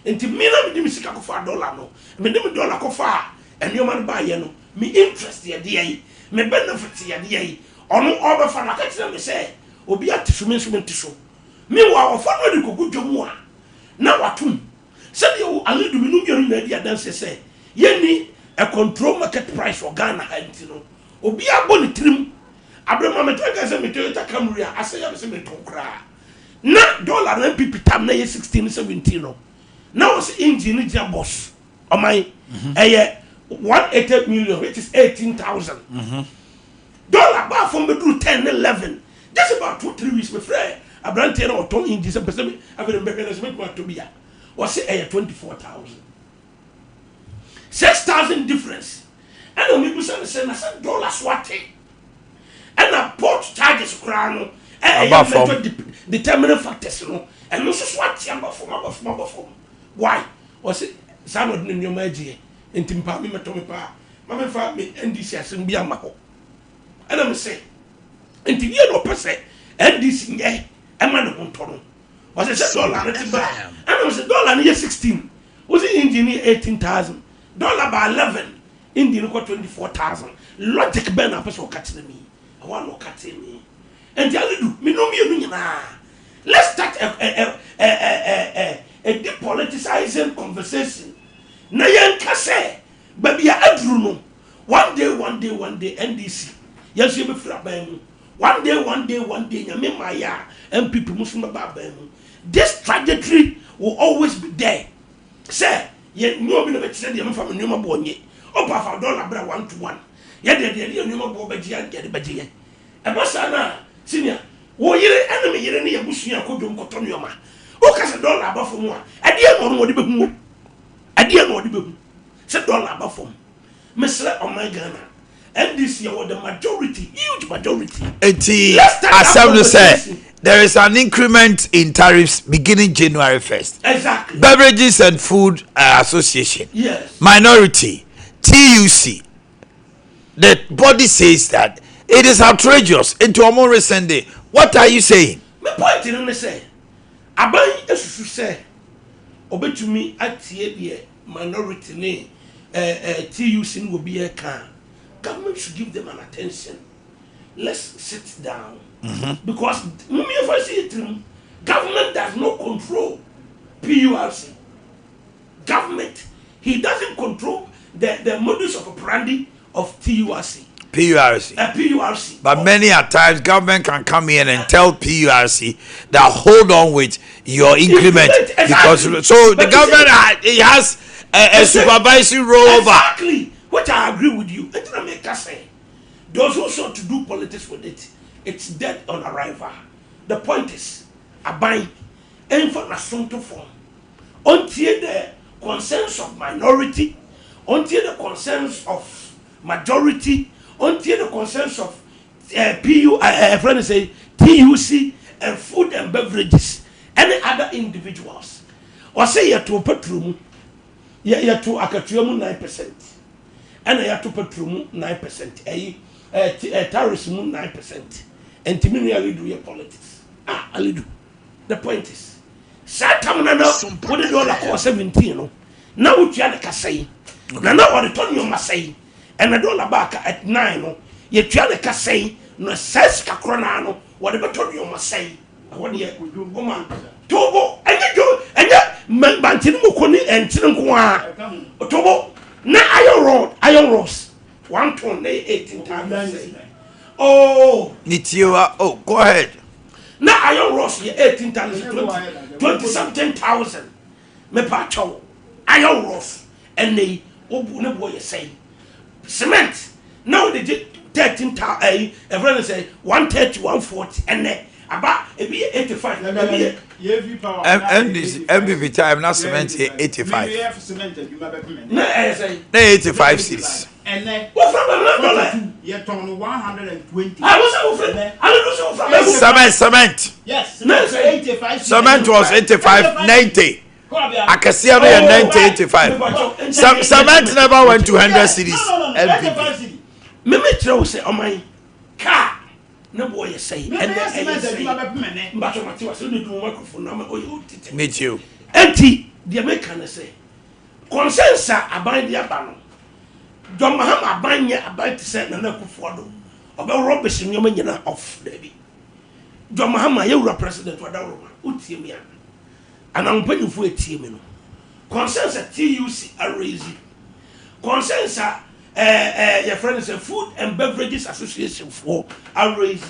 Nti me na mede me sika kɔfaa dɔla no, mede me dɔla kɔfaa nneɛma no baeɛ no, me interest yɛ deɛn? Me benefit yɛ deɛn? Ɔno ɔrebɛfa no, aka kyerɛ me sɛ obi ate so, me nso mente so. Meanwhile, ɔfa no de kɔgu dwa mu a, na watom. Sɛdeɛ wo Alidu me no mmienu nyinaa di adanseɛ sɛ yɛnni a control market price wɔ Ghana ha nti no, obiara bɔ ne tirim. Aberɛ ma metaa nka sɛ me Toyota Camry a asɛe a mese metɔn koraa. Na dollar no NPP tam na ɛyɛ 16 ne 17 no, na wɔse engine no gyina boss ɔman ɛyɛ 180 million which is 18,000. Dollar baa fam bɛduru 10 ne 11 just about 2 3 weeks mefrɛ aberanteɛ na ɔtɔn engine sɛ mpɛ sɛ afei na mbɛhwɛ no sɛ mɛtumi atɔ bi a, wɔse ɛyɛ 24,000. 6,000 difference. Ɛna mebisa no sɛ na sɛ dollar so ate ɛna port charges koraa no ɛyɛ major determining factors no ɛno nso so ate aba fam aba fam aba fam why? Ɔse saa na ɔde ne nneɛma agyeɛ nti mpaa me mɛtɔ me paa ma memfa me NDC asɛm bi ama hɔ. Ɛna me se nti deɛ na ɔpɛ sɛ NDC nyɛ ɛma ne ho ntɔ no ɔsɛ sɛ dollar no te ba ɛna me se dollar no yɛ 16 wosi engine no yɛ 18,000 dollar ba 11 engine no kɔ 24,000 logic bɛn na apɛ sɛ ɔka kyerɛ me ɛhɔ a na ɔka kyerɛ me nti Alidu me no mmienu nyinaa let's start a a a a a a depoliticizing conversation na yɛnka sɛ baabi a aduru no one day one day one day NDC yɛn nso yɛbɛfiri aban mu one day one day one day nyame ma yɛ a NPP mu nso bɛba aban mu this trajectory will always be there sɛ yɛ nyɛ obi na bɛkyerɛ deɛ mefa me nneɛma boɔ nye ɔpa afa dollar bra one to one yɛ deɛ deɛ yɛ nneɛma boɔ bɛgye yɛ deɛ bɛgye yɛ ɛba saa na senior wo yere ɛne me yere ne yɛ busua akɔ dwom kɔtɔ nneɛma woka sɛ dollar aba fam a ɛdeɛ na ɔno wɔde bɛhu o ɛdeɛ na ɔde bɛhu sɛ dollar aba fam mesrɛ ɔman Ghana NDC yɛwɔ the majority huge majority. Enti Let's start that asɛm no sɛ conversation. there is an increment in tariffs beginning January 1st. Exactly. Beverages and Food Association, Yes. Minority, TUC, the body says that it is outrageous. Nti ɔmo rescind. What are you saying? Me point no ne sɛ aban esusu sɛ obetumi atie deɛ minority ne TUC ne obi ɛka a, government should give them an attention. Let's sit down. Because mumiefa si yɛ government does not control PURC. Government, he doesn't control the modus of operandi of TURC. PURC. PURC. But many a times, government can come in and tell PURC that hold on with your increment. Increment, exactly. Because so the But you government see- it has a supervisory role over. Exactly, which I agree with you. Enti na meka sɛ, those who sought to do politics with it, it's dead on arrival. The point is, aban ɛnfa n'asonto fam, ɔntie the concerns of minority, ɔntie the concerns of majority, ɔntie the concerns of PU, friend say TUC and food and beverages, any other individuals. Ɔsɛ yɛto petrol mu, yɛto akatua mu 9%, ɛna yɛato petrol mu 9%, ɛyi tariffs mu 9%. Nti mi nua Alidu yɛ politics. Ah, Alidu, the point is, saa tam na na wode dollar kɔɔ 17 no, na wotua ne kasa yi, na wɔde tɔ nneɛma sɛyi, ɛna dollar baaka at 9 no, yɛtua ne kasa yi, na saa sika korɔ naa no, wɔde bɛtɔ nneɛma sɛyi. Ɛhɔ deɛ, ɔma tobo ɛnyɛ dwo ɛnyɛ bantene mu ko ne ɛnkyene nko ara tobo na iron rod iron rods 1 ton na yɛ 18,000 sɛyi. Oh. Nitiwa, oh, go ahead. Na iron rods yɛ 18,000 20 something thousand. Mepa kyɛw iron rods ɛnɛ yi obu ne boɔ yɛ sɛyi. Cement na wɔde gye 13,000 ɛyi ɛfrɛ no sɛ 130 140 ɛnɛ aba ebi yɛ 85 ebi yɛ NDC NPP time na cement yɛ 85. Na ɛyɛ sɛyi. Na 85 cedis. Ɛnɛ. Wofra bɛmɛ dɔlɛ. Yɛtɔn no 120. Ah, wosɛ wofra. Alidu sɛ wofra bɛmɛ. Cement, cement. Yes. Cement. Cement was 85, 90. Akɛseɛ no yɛ 90, 85. Cement never went to 100 cedis. NPP. Meme kyerɛ wo sɛ ɔman kaa ne boɔ yɛ sɛe ɛnɛ ɛyɛ sɛe mbatɔ mate wase wode dum microphone na ɔyɛ wotete Me too. Enti deɛ meka ne sɛ consensus a aban de aba no John Mahama aban nyɛ aban te sɛ Nana Akufo-Addo ɔbɛ rubbish nneɛma nyinaa off daabi John Mahama yɛwura president ɔdawuroma wotie me a anaa wo mpanyinfoɔ etie me no consensus a TUC araise consensus a ɛɛ ɛɛ yɛfrɛ no sɛ Food and Beverages Association foɔ araise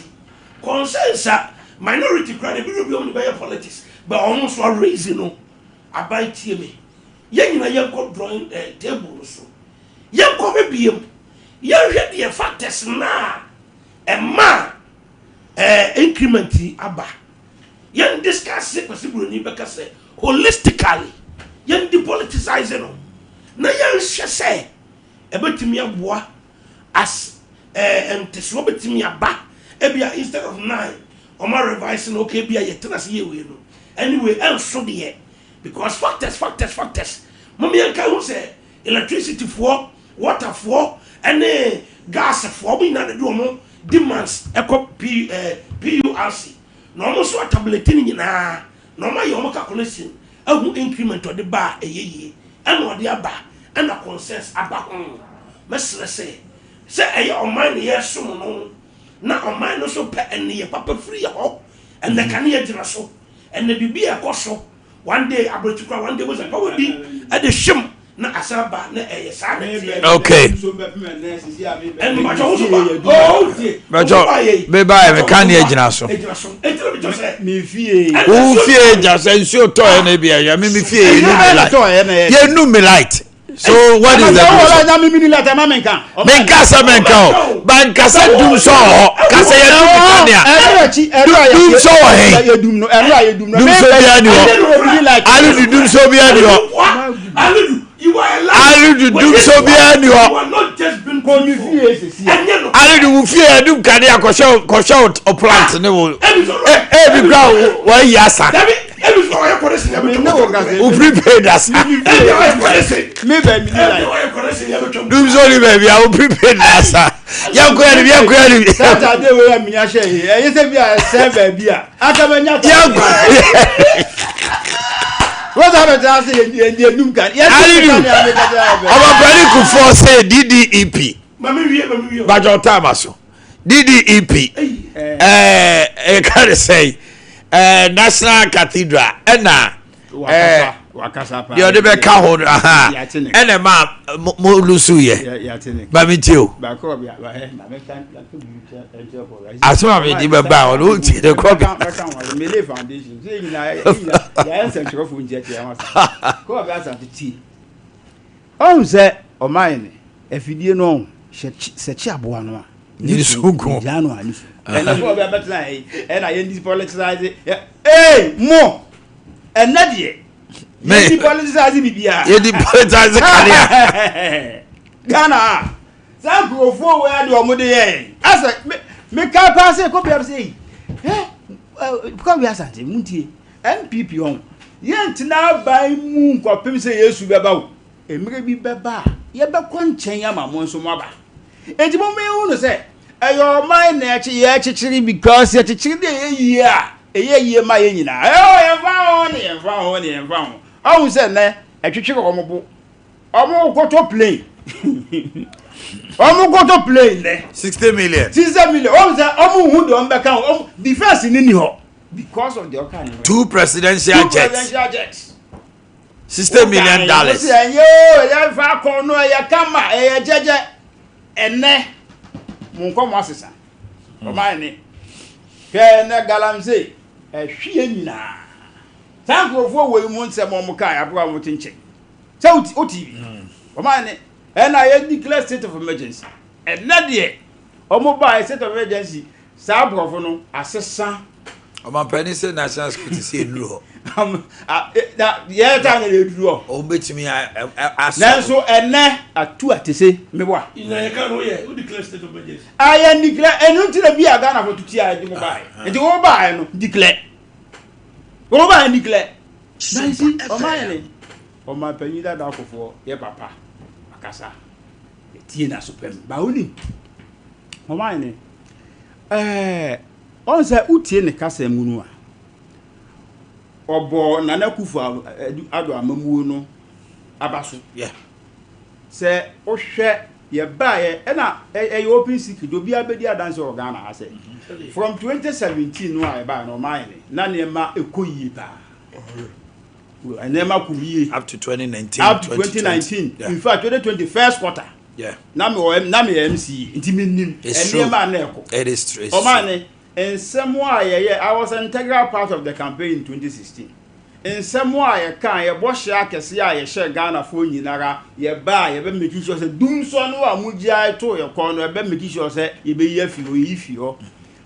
consensus a minority koraa de ebi bi wɔn de bɛyɛ politics but wɔn nso araise no aban tie me yɛn nyinaa yɛnkɔ drawing ɛɛ table no so yɛnkɔ hwɛ biem yɛnhwɛ deɛ factors naa ɛma ɛɛ increment yi aba yɛn discuss Kwasi Buroni bɛka sɛ holistically yɛn depoliticize no na yɛnhwɛ sɛ ɛbɛtumi aboa as ɛɛ ntesoɔ bɛtumi aba ebia instead of 9 ɔma revise no okay ebia yɛtena ase yɛ wei no anyway ɛnso deɛ because factors factors factors mo yɛnka ho sɛ electricity foɔ, water foɔ, ɛne gas foɔ, ɔmo nyinaa de de ɔmo demands ɛkɔ P ɛɛ PURC na ɔmo nso atabulate ne nyinaa na ɔmo ayɛ ɔmo calculation ahu increment ɔde ba a ɛyɛ yie ɛna ɔde aba ɛna consensus aba ho. Mɛsrɛ sɛ sɛ ɛyɛ ɔman ne yɛsom no na ɔman no nso pɛ ɛneyɛ papa firi yɛ hɔ ɛnɛ kanea gyina so ɛnɛ biribi a ɛkɔ so one day aburokyi kora one day mo sɛ power bi ɛde hwem na asan ba na ɛyɛ saa na ɛteɛ. Okay. Ɛnu bàtɛ ɔwɔ so ba ɔwɔ tie. Bàtɛ bɛba yɛ mɛ kan yɛ gyina so. Egyina so eti na mi kyerɛ sɛ. Mi fie. Wo fie gya sɛ nsuo tɔ yɛ na ebi ɛyɛ mi mi fie yɛ nu mi light yɛ nu mi light. So what is the difference? Menka sɛ menka o ba nkasa dum sɔ wɔ hɔ kasa yɛ dum kanea dum sɔ wɔ he dum sɔ biara ni hɔ aludu dum sɔ biara ni hɔ aludu dum sɔ biara ni hɔ aludu wo fie yɛ dum kanea kɔhyɛ kɔhyɛ o plant ne wo ebi kura wɔayi asa. Wo prepaid asa. Dum so ni baabi a wo prepaid asa. Yɛnkɔ yɛ ni yɛnkɔ yɛ ni. Sátadé wo yɛ minya hyɛ yi ɛyɛ sɛ bi a ɛsɛn baabi a aka bɛ nya. Yɛnkɔ. Wọ́n sábà tẹ ase yɛ yɛ dum kan. Alidu ɔbɛpɛni Kufuor sɛ DDEP. Bàjọ́ time aso. DDEP ɛɛ ɛka de sɛ ɛɛ National Cathedral ɛna ɛɛ deɛ ɔde bɛka ho no aha ɛna ɛma mo mo lusu yɛ maame tie o asɛm a mede bɛba a ɔno wotie ne kɔ bi. Ɔhu sɛ ɔman no afidie no ɔhu hyɛ sɛ kye aboa no a ne su nko gyaa no a ne su ɛnɛ sɛ ɔbɛ bɛtena ha yi ɛna yɛn depoliticize ee mo ɛnɛ deɛ yɛn depoliticize biribiara yɛn depoliticize kanea Ghana a saa nkurɔfoɔ wɔ adeɛ ɔmo de yɛ asɛ me me ka paa sɛ kɔ bia sɛ yi ɛ kɔ wia asante mu ntie NPP ɔn yɛntena aban mu nkɔpem sɛ Yesu bɛba o. Mmerɛ bi bɛba a yɛbɛkɔ nkyɛn ama mo nso moaba. Enti momma yɛnhu no sɛ ɛyɛ ɔman na yɛkyekyere because yɛkyekyere deɛ ɛyɛ yie a ɛyɛ yie ma yɛn nyinaa. Ɛwɔ yɛmfa ho ne yɛmfa ho ne yɛmfa ho. Ɔhu sɛ nnɛ ɛtwetwere wɔn bo. Wɔn kɔtɔ plane. Wɔn kɔtɔ plane nnɛ. 60 million. 60 million. Wɔn sɛ wɔn hu deɛ wɔn bɛka ho. Defense ni ni hɔ. Because of the ɔka ne ho. Two presidential Two jets. presidential jets. $60 million. Ɛnyɛ o, ɛyɛ nfa akɔ no, ɛyɛ kama, ɛyɛ gyɛgyɛ. Ɛnɛ, mo nkɔmɔ asesa. Ɔman ne. Hwɛ ɛnɛ galamsey, ɛhwe yɛn nyinaa. Saa nkurɔfoɔ wɔ yi mu nsɛm a wɔn kaa abere a wɔn te nkyɛn. Sɛ woti woti bi. Ɔman ne. Ɛna yɛ declare state of emergency. Ɛnɛ deɛ, wɔn baa state of emergency, saa aborɔfo no asesa. Ɔmampanin sɛ national security sɛ ɛnuru hɔ. Na yɛ ta na ɛduru hɔ. Wɔn bɛtumi asɔ. Nanso ɛnɛ atu atese meboa. Na yɛ ka no yɛ o declare state of emergency. Ayɛ declare ɛnu nti na bi a Ghana fo tuti a ɛdi mo baa yɛ. Nti wɔn baa yɛ no declare. Wɔn baa yɛ declare. Na nsi ɔman yɛ ne ɔmanpanyin dada akofoɔ yɛ papa akasa yɛtie n'aso pɛm ba wonim ɔman ne ɛɛ ɔn sɛ wotie ne kasa mu no a ɔbɔ Nana Akufo Addo amamuo no aba so yeah. Sɛ wohwɛ yɛbaeɛ ɛna ɛyɛ open secret obiara bɛdi adanse wɔ Ghana ha sɛ from 2017 no a yɛbaeɛ no ɔman ne na nneɛma ɛkɔ yie paa nneɛma kɔ yie up to 2019 up to 2019 yeah. In fact 2020 first quarter yeah. na me wɔ na me yɛ MC nti me nim nneɛma a na ɛkɔ it is true ɔman ne nsɛm a yɛyɛ I was an integral part of the campaign in 2016 nsɛm a yɛka yɛbɔ hyɛ akɛseɛ a yɛhyɛ Ghanafoɔ nyinara yɛba a yɛbɛ make sure sɛ dumsɔ no a mogyae to yɛ kɔn no yɛbɛ make sure sɛ yɛbɛyi afi hɔ yɛyi fi hɔ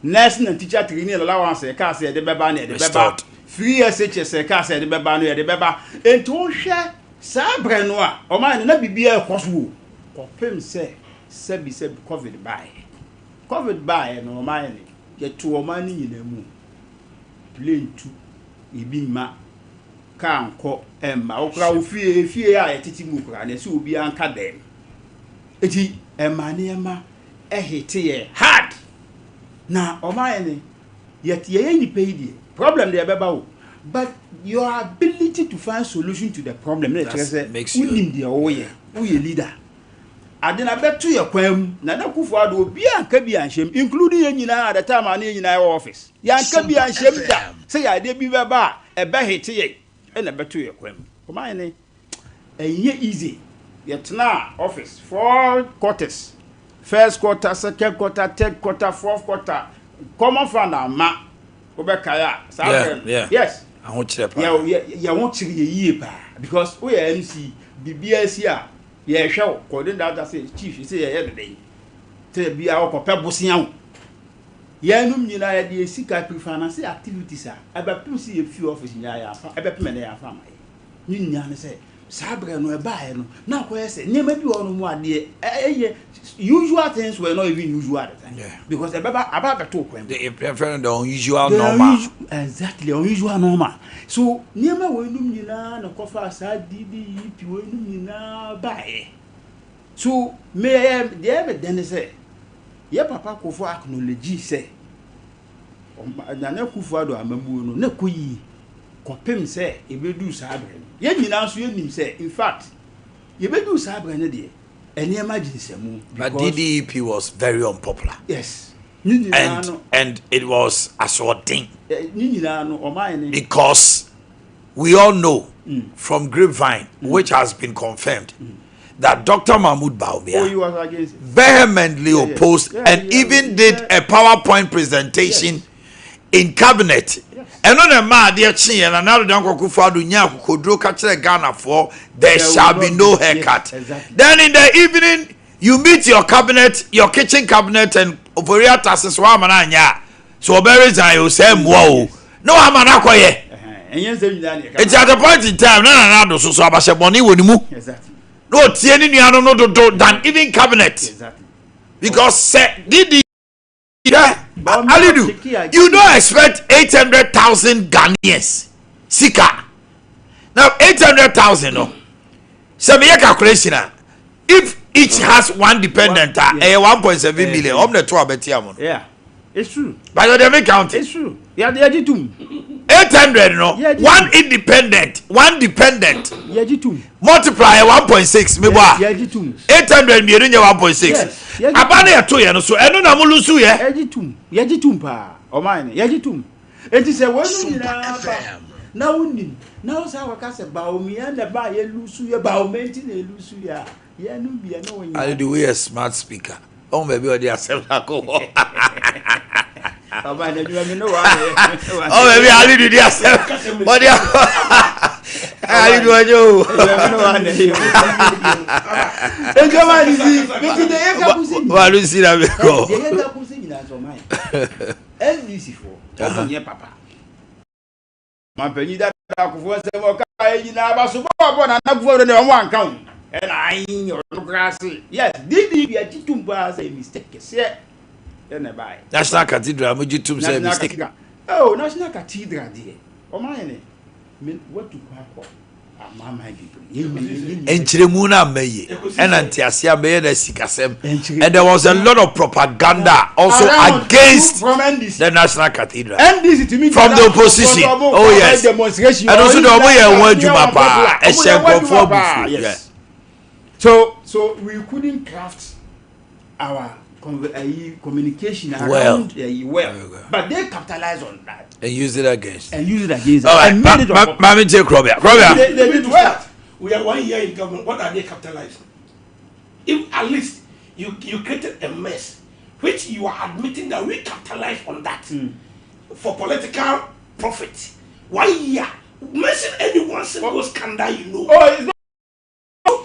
nursing and teacher training allowance yɛka sɛ yɛde bɛba no yɛde bɛba free SHS yɛka sɛ yɛde bɛba no yɛde bɛba nti wohwɛ saa berɛ no a ɔman no na biribiara ɛkɔ so o kɔpem sɛ sɛbi sɛbi COVID baeɛ COVID baeɛ no ɔman no yɛto ɔman no nyinaa mu plane tu ebi mma kaa nkɔ ɛmma wokora wo fie efie a yɛtete mu koraa na ɛsɛ obiara nka dɛm eti ɛma nneɛma ɛhete yɛ hard na ɔman no yɛte yɛyɛ nipa yi deɛ problem deɛ ɛbɛba o but your ability to find solution to the problem na ɛkyerɛ sɛ wonim deɛ woyɛ woyɛ leader ade na bɛto yɛ kwan mu na na Akufo Addo obiara nka bi anhyɛm including yɛn nyinaa at the time a ne yɛn nyinaa wɔ office yɛanka bi anhyɛm da sɛ yɛ adeɛ bi bɛba a ɛbɛhete yɛn ɛna bɛto yɛ kwan mu ɔman ne ɛnyɛ easy yɛtena office four quarters first quarter second quarter third quarter fourth quarter common fund ama wobɛkae a saa berɛ no yes ahokyerɛ paa yɛ ho kyerɛ yɛ yie paa because woyɛ MC biribiara si a yɛhwɛ wo kɔden data sɛ chief sɛ yɛyɛ deden sɛ bia wɔkɔpɛ bosea wo yɛnom nyinaa yɛde yɛ sika pre-finance activities a ɛbɛpem sɛ yɛfi office nyinaa yɛafa ɛbɛpem ɛnɛ yɛafa ama yɛ ne nyinaa ne sɛ saa berɛ no ɛbaeɛ no na akɔyɛ sɛ nneɛma bi wɔ hɔ no mu adeɛ ɛyɛ usual things were not even usual at the time yeah. Because ɛbɛba aba abɛto kwan mu the prefer the unusual the normal exactly unusual normal so nneɛma wɔ enum nyinaa na kɔfa saa DDEP wɔ enum nyinaa baeɛ so meyɛ deɛ ɛbɛ dɛn ne sɛ yɛ papa Kufuor acknowledge sɛ Nana Akufo Addo amamuo no na kɔ yie kɔpem sɛ ebeduru saa berɛ no yɛn nyinaa nso yɛnim sɛ in fact yɛbɛduru saa berɛ no deɛ nneɛma gye nsamu. But DDEP was very unpopular. Yes. Ne nyinaa And no and it was asoɔden. Ne nyinaa no ɔman ne. Because we all know from grapevine which has been confirmed that Dr. Mahmoud Bawumia Oh, he was against it. vehemently opposed and even did a PowerPoint presentation in cabinet. Ɛno na ɛma adeɛ kyeeɛ na Nana Addo Dankwa Akufo-Addo nyaa akokoduro ka kyerɛ Ghanafoɔ there There shall will be not no be. Yes, haircut. exactly. Then in the evening you meet your cabinet, your kitchen cabinet and Ofori Atta sɛ sɛ wama no anyɛ a sɛ ɔbɛ resign o sɛ mmoa o na wama no akɔyɛ. Ɛnyɛ nsɛm nyinaa na yɛka. Nti at a point in time na Nana Addo so so abahyɛ bɔne wɔ ne mu. Exactly. Na ɔtie ne nuanom no dodo than even cabinet. Exactly. Because sɛ didi hwɛ But Alidu Alidu, you don't expect 800,000 Ghanaians sika. Now 800,000 no sɛ meyɛ calculation a if each has one dependent a ɛyɛ 1.7 million ɔmo na ɛto abɛte amo no. Yeah, it's true. But ɔde mi count. It's true. Yàda yɛ tum. 800 no Yeah, one independent one dependent Yɛ gye tum. multiply 1.6 mi bɔ a Yɛ gye tum. 800 mmienu nyɛ 1.6 Yes, yɛ gye aba ne yɛto yɛ no so ɛno na mo lusu yɛ. Yɛ gye tum. Yɛ gye tum paa. Ɔman no yɛ gye tum. Eti sɛ wɔn nyinaa ba na wonim na wosan akɔka sɛ Bawumia na ba yɛ lusu yɛ Bawumia nti na elusu yɛ a yɛn no bi ɛne wɔn Ali nyinaa. de woyɛ smart speaker ɔn baabi a ɔde asɛm no akɔ hɔ Ɔman no adwuma mi ne wɔn ayɛ. ɔn baabi a Ali de di asɛm ɔde akɔ Ali de ɔnyɛ o. Adwuma mi ne wɔn ayɛ. Eti ɔman no si eti deɛ yɛ ka kusi nyinaa. Wa lu si na mi kɔ. Deɛ yɛ ka kusi nyinaa sɛ ɔman NDC foɔ ɔmo nyɛ papa. Mampanyin dada Akufoɔ nsɛm a ɔkaeɛ nyinaa abasobɔ a ɔbɔɔ Nana Akufo-Addo deɛ wɔn anka ho. Ɛna ae ɔno koraa se yes DDP agye tom paa sɛ mistake kɛseɛ ɛna ɛbaeɛ. National Cathedral mo gye tom sɛ National mistake. Cathedral oh National Cathedral deɛ wɔn ayɛ ne me watu kwan akɔ amanaman bebree yɛn nyinaa yɛn nyinaa Nkyerɛmu no amma yie ɛna nteaseɛ amma yɛ na sikasɛm and there was a lot of propaganda also Around against from NDC. the National Cathedral NDC tumi from the opposition oh yes demonstration ɛno nso deɛ ɔmo yɛ ho adwuma paa ɛhyɛ nkurɔfoɔ abufuo yeah. So we couldn't craft our communication Well. around well, but they capitalized on that and use it against and use it against all us right and ma made it ma unpopular. maame ntie Krobea Krobea They did well. We are 1 year in government. What are they capitalizing? If at least you created a mess, which you are admitting that we capitalize on that for political profit. 1 year, mention any one single scandal you know. Oh, it's not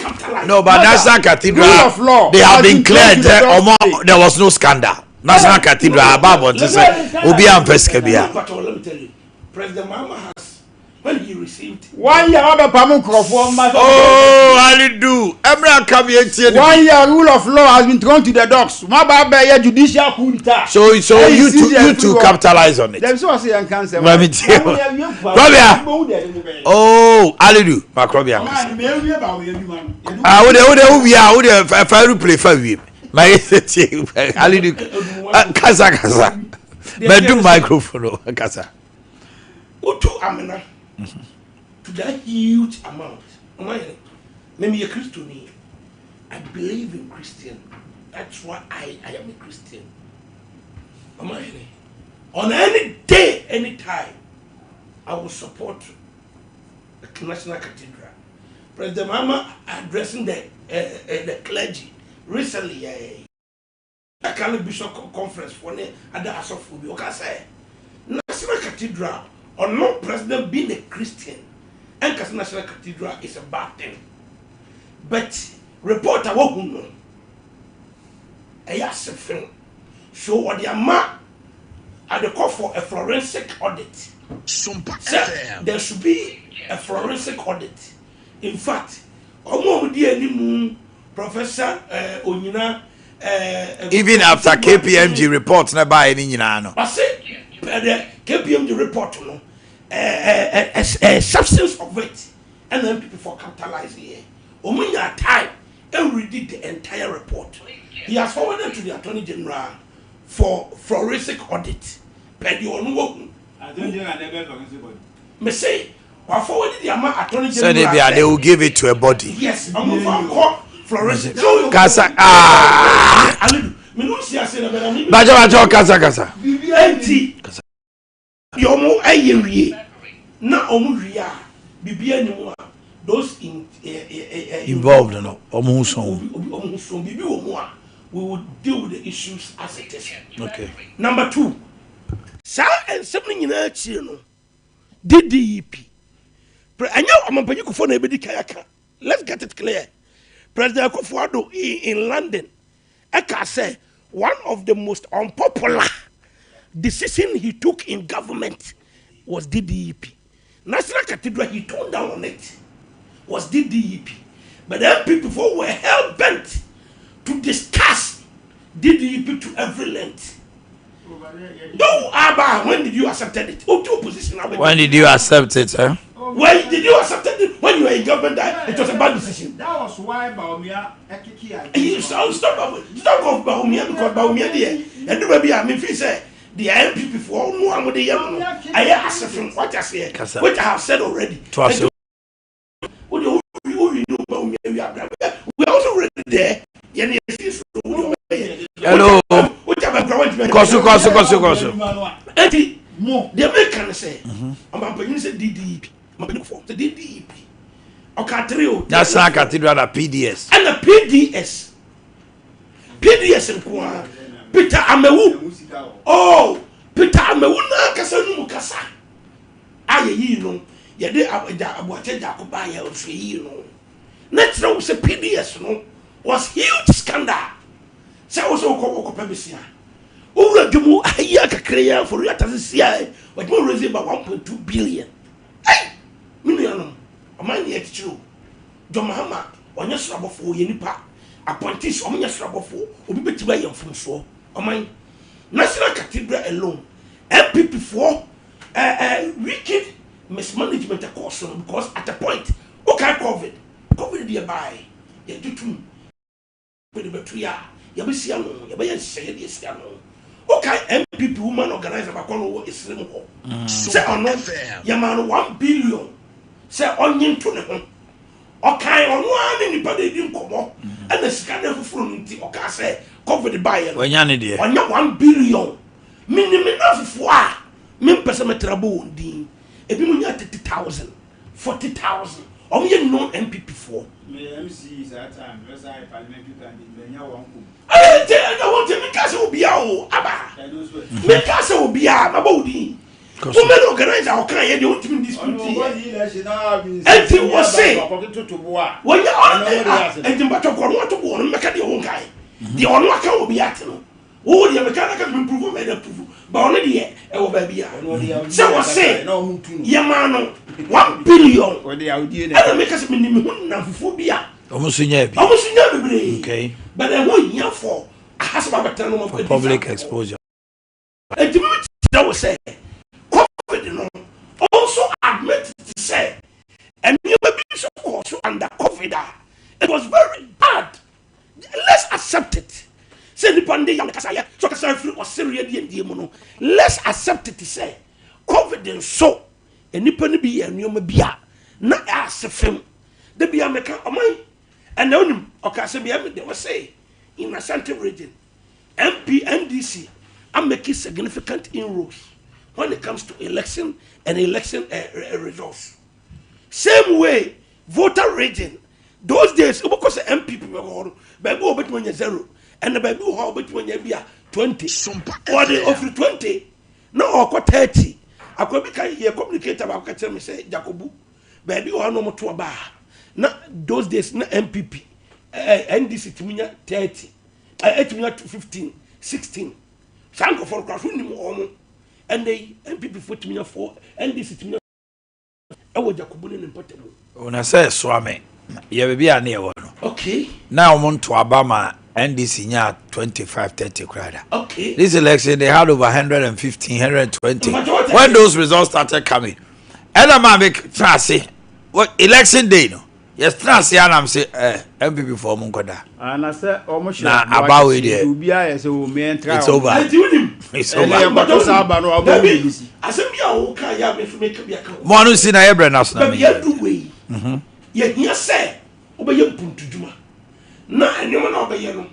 capitalize. No, but National Cathedral, Rule of law they have has been been cleared. thrown to the dogs Omo, there was no scandal. National Cathedral, aba abɔnten sɛ obi amfɛ sika bia. But let me tell you, President Mahama has, when he received 1 year wabɛpam nkurɔfoɔ mma sɛ Oh, Alidu, Emre aka mi etie ni. 1 year rule of law has been thrown to the dogs. Mo aba abɛyɛ judicial coup d'etat. So Ɛyi you si two deɛ you two ɛfiri hɔ. capitalize on it. Dɛm sɛ ɔsɛ yɛn ka nsɛm. Maame tie o. Krobea. Oh, Alidu, ma Krobea nkasa. Ah, wo de wo wia, wo de fa fa replay fa wie. Ma ye tie Alidu ah, kasa kasa. Ma du microphone o, kasa. Wotu amena to that huge amount. Ɔman yɛn, mɛmi yɛ Kristoni. I believe in Christian. That's why I am a Christian. Ɔman yɛn, on any day, any time, I will support the National Cathedral. President Mahama addressing the clergy recently. Catholic Bishop Conference for ne ada asɔfo bi ɔka sɛ National Cathedral, ɔno president being a Christian, ɛnka sɛ National Cathedral is a bad thing, but report a wahu no ɛyɛ asefem, so ɔde ama adekɔ for a forensic audit sɛ there should be a forensic audit. In fact, ɔmo a ɔmo di anim, Professor Onyina Even after KPMG report na ba ni nyinaa no. Ɔse the KPMG report no substance of it ɛna NPP foɔ capitalize here. Ɔmo nya time and read the entire report. He has forwarded to the Attorney General for forensic audit pɛ deɛ ɔno wahu. Me se wa forward the ama Attorney General. Sɛ bi a they will give it to a body. Yes, ɔmo fa kɔ forensic. So Kasa ah. Alidu, me no si ase na bɛrɛ mi. Bajo bajo kasa kasa. Enti deɛ ɔmo ɛyɛ wie na ɔmo wie a bibi anim a those in Involved no, ɔmo ho sɔn. Obi ɔmo ho so bibi wɔ mu a, we will deal with the issues as it is. Number two, saa nsɛm no nyinaa akyire no, DDEP ɛnyɛ ɔmampanyin Kufuor na ebedi kan aka. Let's get it clear. President Akufo-Addo in London ɛka sɛ one of the most unpopular decision he took in government was DDEP. National Cathedral, he toned down on it, was DDEP. But the NPP foɔ were hell bent to discuss DDEP to every length. No, Abba, when did you accept it? Oh, two opposition. When did you accept it, huh? When did you accept it? When you were in government, that it was a bad decision. That was why Bawumia ekiki. You stop, stop, stop of Bawumia because Bawumia there. And do maybe I mean, if you say the NPP foɔ no, I'm the young, I ask from what I say, Kasa. which I have said already. To us. Who do who you know Bawumia? We are also already there. Yeah, yes, Hello. Which have a Kɔsu kɔsu kɔsu kɔsu. Eti deɛ meka ne sɛ ɔmampanyin sɛ DDEP, ɔmampanyin foɔ sɛ DDEP ɔka tere o. National Cathedral na PDS. Ɛna PDS, PDS nko ara, Peter Amewu, oh, Peter Amewu n'ankasa no mu kasa a yɛyii no, yɛde agya Aboakye Gyako baa yɛ nso yɛyii no na kyerɛ wo sɛ PDS no was huge scandal sɛ wo sɛ wokɔ wokɔpɛ besia wowura dwom ayi akakra yi afɔre atase sia wɔtumi raise about 1.2 billion. Ɔman ne yɛkyekyere o. John Mahama ɔnyɛ soro abɔfoɔ, ɔyɛ nipa. Appointees ɔmo nyɛ soro abɔfoɔ, obi bɛtumi ayɛ mfomsoɔ. Ɔman, National Cathedral alone, NPP foɔ eh, eh, wicked mismanagement ɛkɔɔ so no because at a point, wokae covid, covid deɛ baae, yɛgye tom. Mede bɛto yɛ a, yɛbɛsi ano, yɛbɛyɛ nhyehyɛeɛ de asi ano. Wokae NPP woman organizer baako a na ɔwɔ Esrem hɔ sɛ ɔno yɛmaa no 1 billion sɛ ɔnye nto ne ho. Ɔkae ɔno ara ne nnipa na ɛdi nkɔmmɔ ɛna sika no afoforo no nti ɔkaa sɛ COVID baeɛ no Wanya ne deɛ. ɔnyɛ 1 billion. Menim me nnamfofoɔ a mempɛ sɛ mɛtra bɔ wɔn din. Ebinom nya 30,000, 40,000. Wɔn yɛ known NPP foɔ. Me MC saa time no saa yɛ parliamentary candidate manya one kobo. Ɛyɛ nti ɛna wɔn nti meka sɛ obiara o aba. Ɛno nso ɛ. Meka sɛ obiara mabɔ wo din. Women organizer ɔka yɛ deɛ wontumi dispute yɛ. Ɛnti wɔ se wɔnyɛ ɔno ɛnti mpatwɔ kɔ ɔno ato boɔ no mmɛka deɛ wo nkae. Deɛ ɔno aka wɔ bi ate no. Wo deɛ meka na ka me prove mɛ na prove. Ba ɔno deɛ ɛwɔ baabi a. Sɛ wɔ se yɛmaa no 1 billion. Ɛna meka sɛ menim me ho nnamfofoɔ bi a. Ɔmo nso nya bi. Ɔmo nso nya bebree. But ɛho hia for ahasɛm abɛtena no For public exposure. Nti mi kyerɛ wo sɛ COVID no also admit sɛ nneɛma bi nso kɔɔ so under COVID a it was very bad. Let's accept it sɛ nipa no de yaw ne kasa yɛ sɛ ɔkasa firi ɔsereɛ deɛ ndie mu no. Let's accept it sɛ COVID nso nipa no bi yɛ nneɛma bi a na ase fam da bi a meka ɔman ɛna onim ɔka sɛ bia mi de ɔsɛ in Ashanti Region, MP NDC are making significant inroads when it comes to election and election results. Same way, Volta Region, those days, wobɛkɔ sɛ NPP bɛwɔ hɔ no, baabi wɔ wobɛtumi anya zero, ɛna baabi wɔ hɔ a wobɛtumi anya bi a 20. Wɔde ofiri 20 na ɔkɔ 30. Akwa bi ka yɛ communicator baako ka kyerɛ me sɛ Jacobu, baabi wɔ hɔ na ɔmo to ɔbaa na those days na NPP NDC tumi nya 30, ɛtumi nya 15, 16. Saa nkurɔfoɔ no koraa so nim wɔn. Ɛnɛ yi NPP foɔ tumi nya 4, NDC tumi nya ɛwɔ Jacobu ne ne mpɔtamu. Ona sɛ ɛsoa me yɛ baabi a ne yɛwɔ no. Na wɔn nto aba ma NDC nya 25, 30 koraa da. This election they had over 115, 120. When those results started coming, ɛna maa mi tena ase election day no, yɛ tena ase anam se NPP fɔ ɔmo nkɔda. Na sɛ ɔmo hyɛ Na aba wei deɛ obiara yɛ sɛ o mɛ ntra. It's over. Ɛnti wonim. It's over. Ɛnna yɛkɔto saa aba no ɔbɔ Dabi wo bisi. Asɛm bi a woka yɛ a me nso meka bi aka wo. Mo ano si na yɛ brɛ na so na baabi mi. Yɛadu wei, yɛhia sɛ wobɛyɛ mpuntudwuma na nneɛma no a wobɛyɛ no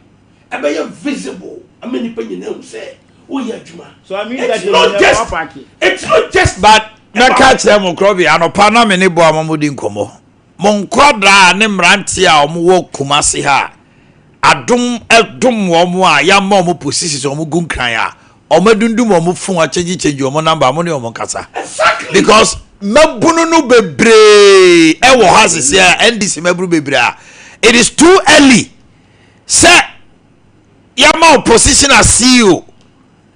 ɛbɛyɛ visible ama nnipa nyinaa hu sɛ woyɛ adwuma. So I mean It's that not just it's not just But mɛka kyerɛ mo korɔ bi anɔpa na me ne boa ma mo di nkɔmmɔ. Mo nkwadaa ne mmeranteɛ a wɔwɔ Kumase ha a adom ɛdom wɔn a yɛama wɔn positions a wɔn gu nkran a wɔn adundum wɔn phone akyɛnkyɛnkyɛngy wɔn number, mo ne wɔn nkasa. Because mmabunu no bebree ɛwɔ ha sisi a NDC mmabunu bebree a it is too early sɛ yɛama wo position as CEO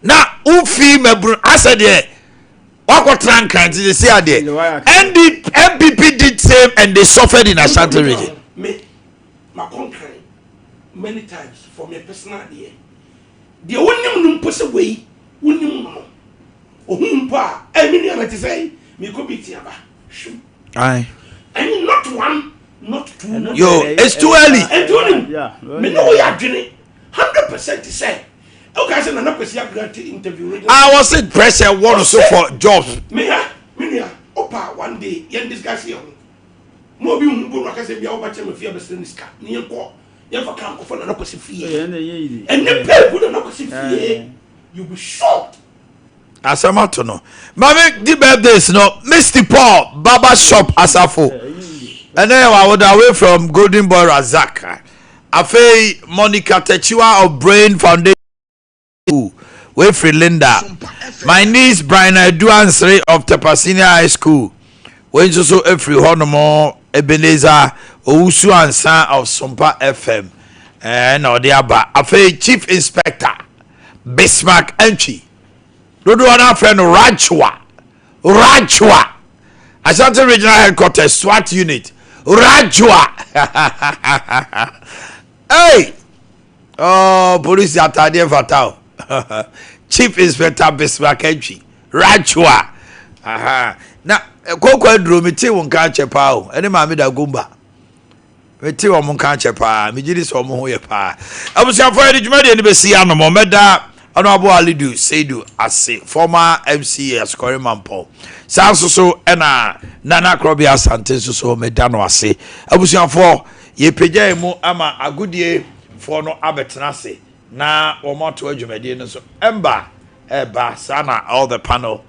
na wofi mmabunu asɛ deɛ wakɔtena nkran ti sisi adeɛ. ND NPP did same and they suffered in Ashanti Region. Me makɔ nkran many times for me personal deɛ deɛ wonim no mpo sɛ wei wonim no no ohun mpo a ɛyɛ me nua na te sɛ mekɔ bi ti aba hwim. Aye. And not one, not two, not Yo, three. it's too early. Ɛnti wonim me ne woyɛ adwene 100% sɛ wokae sɛ Nana Kwasi agrant interview radio. I was it pressure wɔ no so for jobs. Me ha me nua opa, one day yɛn discuss yɛn ho ma obi hu bo no akasɛ bia woba kyɛ ma fie abɛsrɛ ne sika ne yɛnkɔ yɛmfa ka nkɔfa Nana Kwasi fie ɛne pɛ gu Nana Kwasi fie, you be shocked. Asɛm ato no. Maame di birthdays no, Misty Paul Barber Shop Asafo. Ɛnɛ yɛ wawoda away from Golden Boy Razak. Afei Monica Techiwa of Brain Foundation School. Wefri Linda. My niece Brian Adu Ansere of Tepa Senior High School. Wei nso so efiri hɔnom Ebenezer Owusu Ansa of Sompa FM. Ɛɛ na ɔde aba. Afei Chief Inspector Bismarck Antwi. Dodoɔ no afrɛ no Rajwa. Rajwa. Ashanti Regional Headquarters SWAT unit Rajua. Hey! Oh, polisi ataadeɛ fata o. Chief Inspector Bismarck Antwi Rajua. Aha. Na koko aduro mete wo nka akyɛ paa o. Ɛne maame da gomba. Mete wɔn nka akyɛ paa. Megye di sɛ wɔn ho yɛ paa. Abusuafoɔ yɛde dwumadie no bɛsi anom. Mɛda Honorable Alidu Seidu ase, former MC Asukɔre Mampɔn. Saa nso so ɛna Nana Korɔbea Asante nso so meda no ase. Abusuafoɔ, yɛpagya yɛn mu ama agodiefoɔ no abɛtena ase na wɔn ato adwumadie no so. Ɛmba ɛba saa na all the panel.